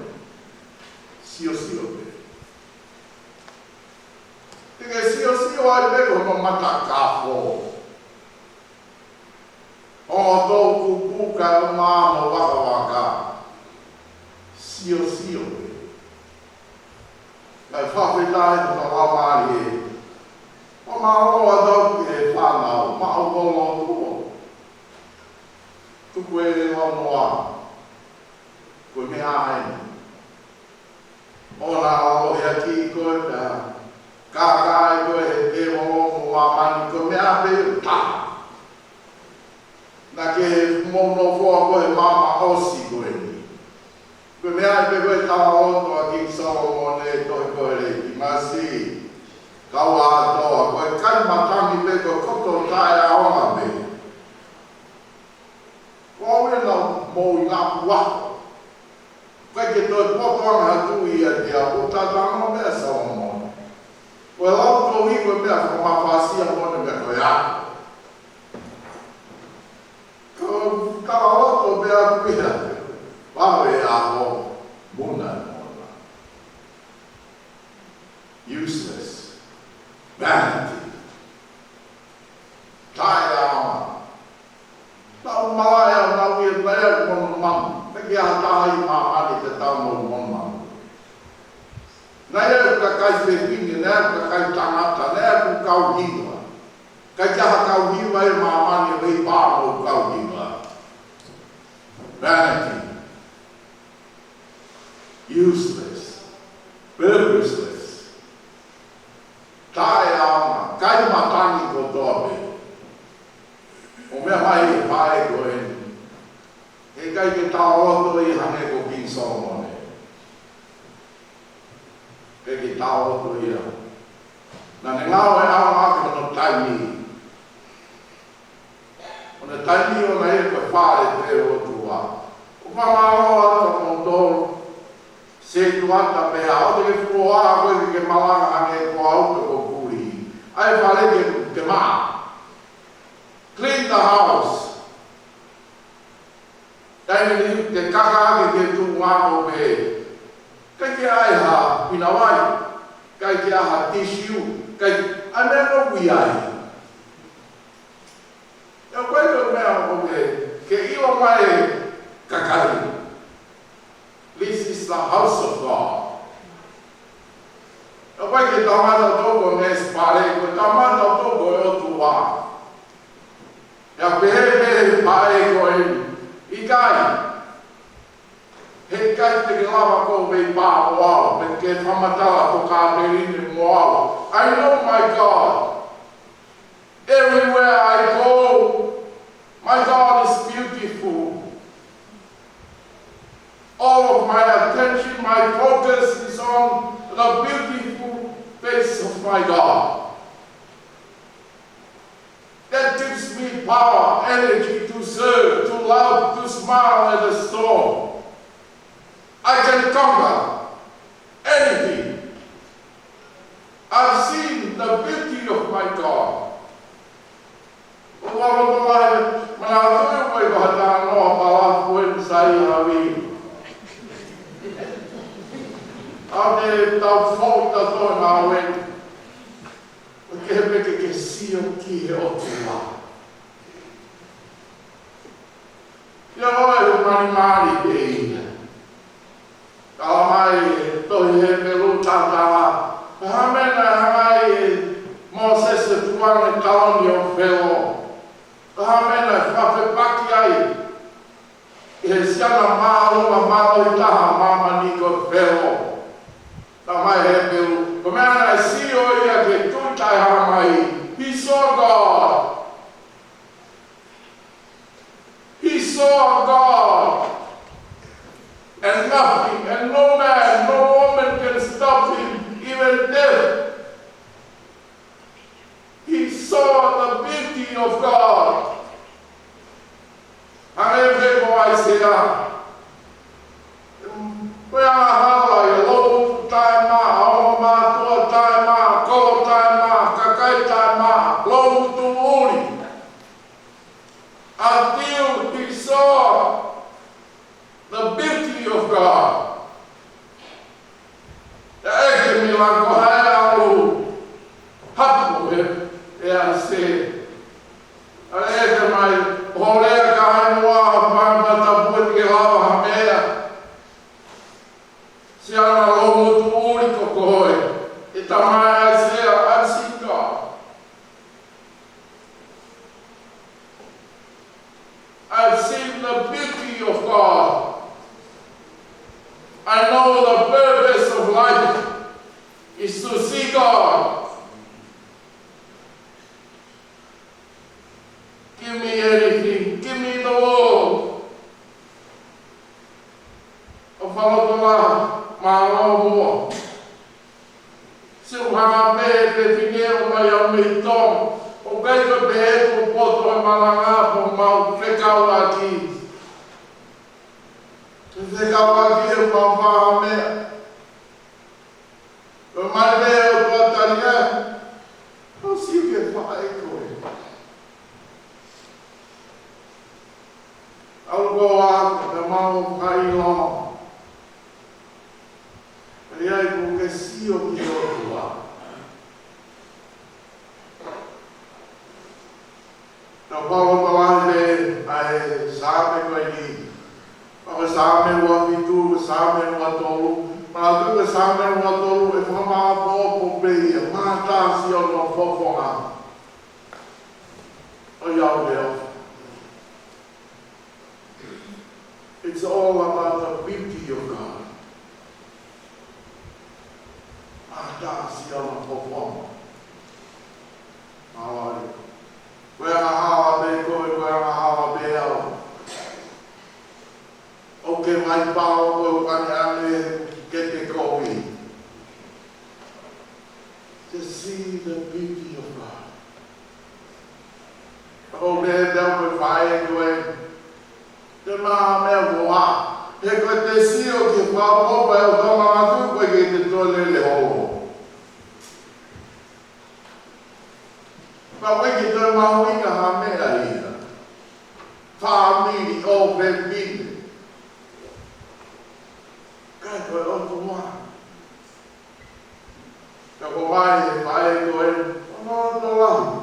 sio, sio pē. Te ke sio, sio ai pē ko hono matakafo. ʻO tō kupu ka ʻuma mo wakawaka. Sio, sio pē. Kae fakafetaʻi ki he Laumālie. ʻO mālō ʻa tau ki he fānau, maʻu kolo tuo. Tuku e launoa. Ko e meʻa eni. ʻO na ʻohi ʻaki koe pea kākaaʻi koe he tēvolo mo māmani ko e meʻa pē ʻe taha. Naʻa ke mou nofoʻa koe he maama ʻosi ko eni. Ko e meʻa pē ko e tau loto ʻa Kingi Solomone, tohi ko e Levi, masi. Kau ʻa toa, ko e kai matangi pē ko e koto taʻeʻaonga pē. Ko au ena mou ina ua. Kai ke toe poto anga ha tui ia te au, ʻo tatano meʻa Solomone. Ko e lau tohi ko e meʻa fakamafasi ʻa mone meʻa ko ia. Ko tala loto meʻa ko ia. Vave ʻa ho muna mona. Useless. Vanity. Taʻeʻaonga. Tau malaʻe au nau ia, naʻe ʻi ai ʻeku monumanu. Naʻe ʻikai ha taha ʻi māmani te tau mo monumanu. Naʻe ʻi ai ʻeku kakai fefine, naʻe ʻi ai ʻeku kakai tangata, naʻe ʻi ai ʻeku kau hiva. ʻIkai ke ʻi ai ha kau hiva ʻi māmani ʻe veipā mo e kau hiva. Vanity. Useless. Purposeless. Taʻeʻaonga, kai matangi kotoa pē. ʻO meʻa mai he faʻē ko eni. Heʻikai ke tau loto ʻi hangē ko Kingi Solomone. Heʻikai ke tau loto ia. Naʻa ne ngāueʻaonga ʻaki hono taimi. ʻO ne taimi ʻo ne ʻi he fale pē ʻo e ʻOtua. ʻOku fakamālō atu kimoutolu. Setuata pē ʻa ʻoku te ke fuoloa ko e ke malanga hangē ko au pe ko Puli. ʻAi fale ke, ke mā. Clean the house. Taimi ni te kaka ke ke tuʻu ngako pē. ʻIkai ke ʻai ha pinavai. ʻIkai ke ʻai ha tissue. ʻIkai, ʻai meʻa ko ui ai. ʻIo ko e meʻa ko e ke ʻilo mai kakai. This is the house of God. ʻIo ko e ke tamata toko ne spare, ko e tamata toko e ʻOtua. ʻIo pehē pē he faʻē ko eni. ʻIkai. Heʻikai te ke lava ko e veipā ʻo au, pe ke fakamatala ko e kāpelini mo au. I know my God. Everywhere I go, my God is beautiful. All of my attention, my focus is on the beautiful face of my God. That gives me power, energy to serve, to love, to smile at the storm. I can conquer anything. ʻOku tau foʻi tautolu he ngāue ni, ʻoku kehe pē ke ke sio ki he ʻOtua. ʻIo, ʻoku malimali pē ia. Talamai ʻe he tohi Hepelū, talatala, ko e hā e meʻa naʻe hanga ai ʻe Mōsese ʻo tukuange e taloni ʻo Felo? Ko e hā e meʻa naʻe fakafepaki ai ʻe he siana māʻolunga mālohi taha ʻo māmani ko Felo? Talamai ʻe he Hepelū, ko e meʻa naʻe sio ia ki he Tuʻi taʻehāmai. He saw God. He saw God. And nothing, and no man, no woman can stop him, even death. He saw the beauty of God. Hangē pē ko ʻAisea. Ko e angahala ia, loungutu taʻemaʻa, ongo mātuʻa taʻemaʻa, kolo taʻemaʻa, kakai taʻemaʻa, loungutu ʻuli. Until he saw the beauty of God. ʻIo, ʻeke mai, ko hai ʻalu ʻo hapu he, ʻe ʻAisea. ʻIo, ʻeke mai, ʻo lea ki ha noa, ʻo pāpā tapu ʻe ke lava ha meʻa. Siana loungutu ʻuli ko koe. ʻE talamai ʻe ʻAisea, I've seen God. I've seen the beauty of God. I know the purpose of life is to see God. Give me anything. Give me the world. ʻO fakalotolahi, mālō muʻa. Sio hangē pē fefine ʻoku ʻomai ʻo mei Tonga, ʻoku ʻikai ko e pehē ʻoku poto e malanga pe ʻoku mau fekauʻaki. Fekauʻaki ʻemau fāmili. Ko e mai pē ʻo tuatali ē, ʻo sio ki he faʻē ko ē. ʻAlu koā, ko e mau fakaʻilonga. ʻIo, ʻoku ke sio ki he ʻOtua. Naʻe fakalotolahi ʻa e Saame ko eni. Ko e Saame uafitu, Saame uatolu. Manatuʻi ko e Saame uatolu ʻe fakamāʻopoʻopo pē ia, mātā siʻono fofonga. ʻOiauē. It's all about the beauty of God. Mātā siʻono fofonga. Mālō. Ko e angahala pē koe, ko e angahala pē au. ʻOku ke vaipao, ʻoku ke ʻaneʻane, ke te kovi. To see the beauty of God. ʻOku ke tau ko e faʻē ko ē. Te mā meʻa ko ā. He ko e te sio ki he fakaʻofoʻofa ʻo e tamaiki ko ē ke te toe lele holo. Pea ʻoku ʻikai ke toe mahuʻinga ha meʻa ia. Fāmili ʻo fefine. Ka ko e ʻOtua. Ka ko e mai he faʻē ko ē, ʻo no to lahi.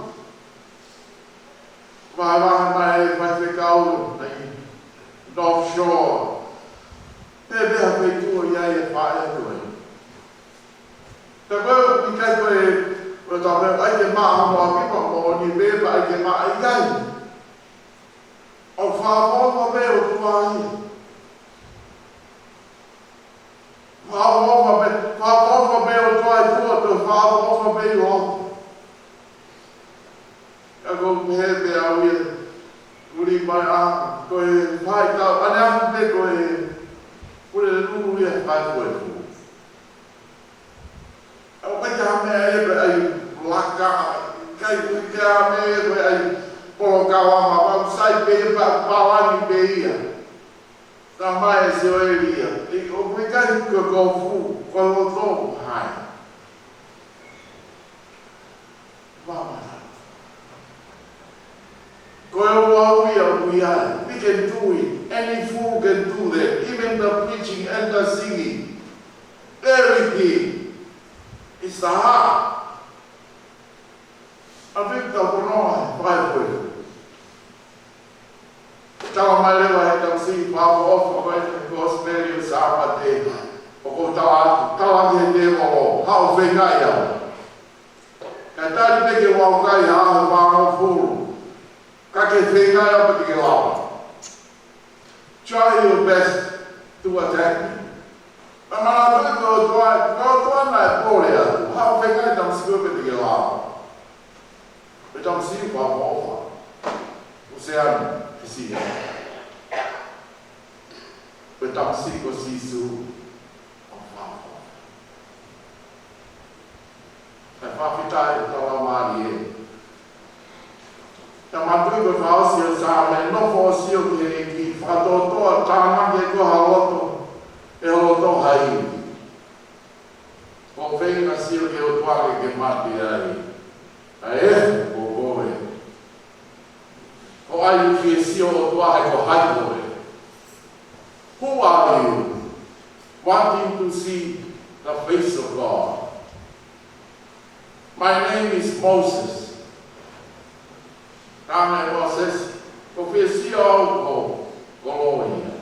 Vahevahe mai e faifekau, ʻa e North Shore. Pea pehē pē tuʻu ia e faʻē ko ē. Ka ko e ʻikai ko e, ko e tau pehē, ʻai ke maʻa mo a kipa mo ni pē, pea ʻai ke maʻa ʻikai. ʻOku fakaʻofoʻofa pē ʻOtua ia. Fakaʻofoʻofa pē, fakaʻofoʻofa pē ʻOtua ʻi tuʻa, toe fakaʻofoʻofa pē ʻi loto. Ka ko e pehē pē au ia, ʻuli mai ā, ko e faitau, ʻaneafi pē ko e, pule lulu ia, kai ko e fu. ʻOku ʻikai ke ʻi ai ha meʻa ia ko e ʻai laka, ʻikai ke ʻi ai ha meʻa ia ko e ʻai polokalama, ʻoku sai pē ia pea palani pē ia. Talamai ʻe Sioeli ia, ʻoku ʻikai ko e kofu, ko e loto hai. Māmani. Ko e ouau ia ʻoku ʻi ai. We can do it. Any fool can do that. Even the preaching and the singing. Everything is the heart. ʻA ia ʻoku tau fononga he fai koe. Tala mai leva ʻe he tamasiʻi fakaʻofoʻofa ko e Kosipeli ʻo e Sāpate, ʻoku tala atu, tala ki he tēvolo, haʻu ʻo feinga ia. Kae tali pē ke u ʻaukai ha ʻaho ʻe fāngofulu. Ka ke feinga ia pea te ke lava. Try your best to attack me. Ka manatuʻi ko e ʻOtua, ko e ʻOtua naʻe pole atu. Haʻu ʻo feinga ʻe tamasiʻi ko ē pea te ke lava. Pea tamasiʻi fakaʻofoʻofa. ʻOseana, Fisia. Pea tamasiʻi ko Sīsū. ʻOku fakaʻofoʻofa. ʻE fakafetaʻi ʻa e tala mālie. Ka manatuʻi ko e fakaʻosi ʻo e Saame, nofo ʻo sio ki he ʻEiki, fakatōtōa tānaki ʻe koe ha loto, ʻe loto hai. Ko e feinga sio ki he ʻOtua ke ke mate ai. ʻA e, ko koe. Ko ai ki he sio ʻOtua he ko hai koe. Who are you wanting to see the face of God? My name is Moses. Ka me Moses, ko fē sio au ko, ko Lord ia.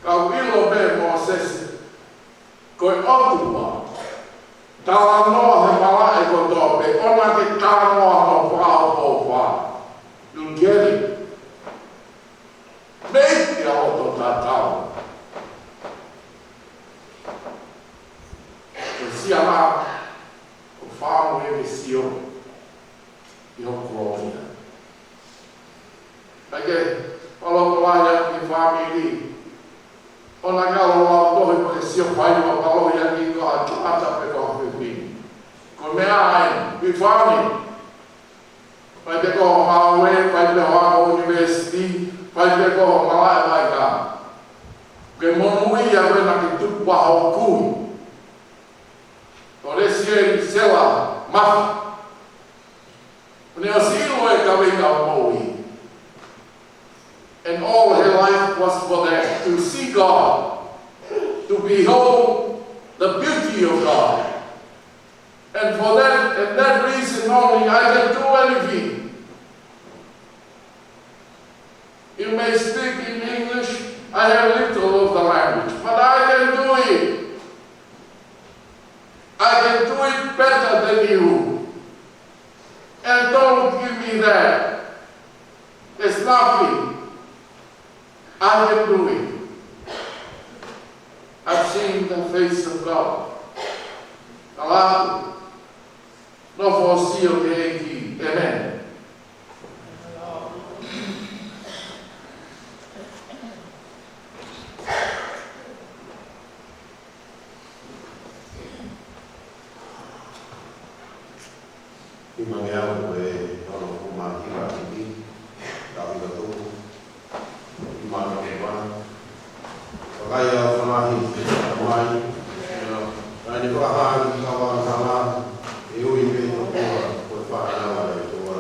Ka u ʻilo pē Moses, ko e ʻOtua, talanoa he malaʻe kotoa pē, ʻoua ke talanoa hono fakaʻofoʻofa. You get it? Make it a loto tatau. Ko e siana, ko e fāmu e ke sio, ʻi ho kolōlia. Kae ke, palopalai ʻa e fāmili. ʻOua ke ʻalu ʻo tohi mo ke sio fai ʻo palohi ʻaki ko ha tangata pe ko ha fefine. Ko e meʻa ʻeni, ʻi fāmili. Fai pē ko ho ngāue, fai pē ho ako university, fai pē ko ho malaʻe vai ka. Ke monūʻia koe naʻa ke tupu ʻa hoʻo kui. Ko Lesieli Sela Mafi. Pea ne ʻosi ʻilo e kaveinga ʻo e moʻui. And all her life was for that, to see God, to behold the beauty of God. And for that, and that reason only, I can do anything. You may speak in English, I have little of the language, but I can do it. I can do it better than you. And don't give me that. There's nothing. I can do it. I've seen the face of God. Ka ʻalu atu. Nofo ʻo sio ki he ʻEiki. Amen. ʻI he mangi au ko e ono kumaki la kiki, la kika tuku, ʻi mano ke mana. Kakai au fanahi, mai, ʻio, ʻai ni fakahā ki kava kala, ʻe ui pē ʻe he ʻOtua, ko e fānau ʻa e ʻOtua.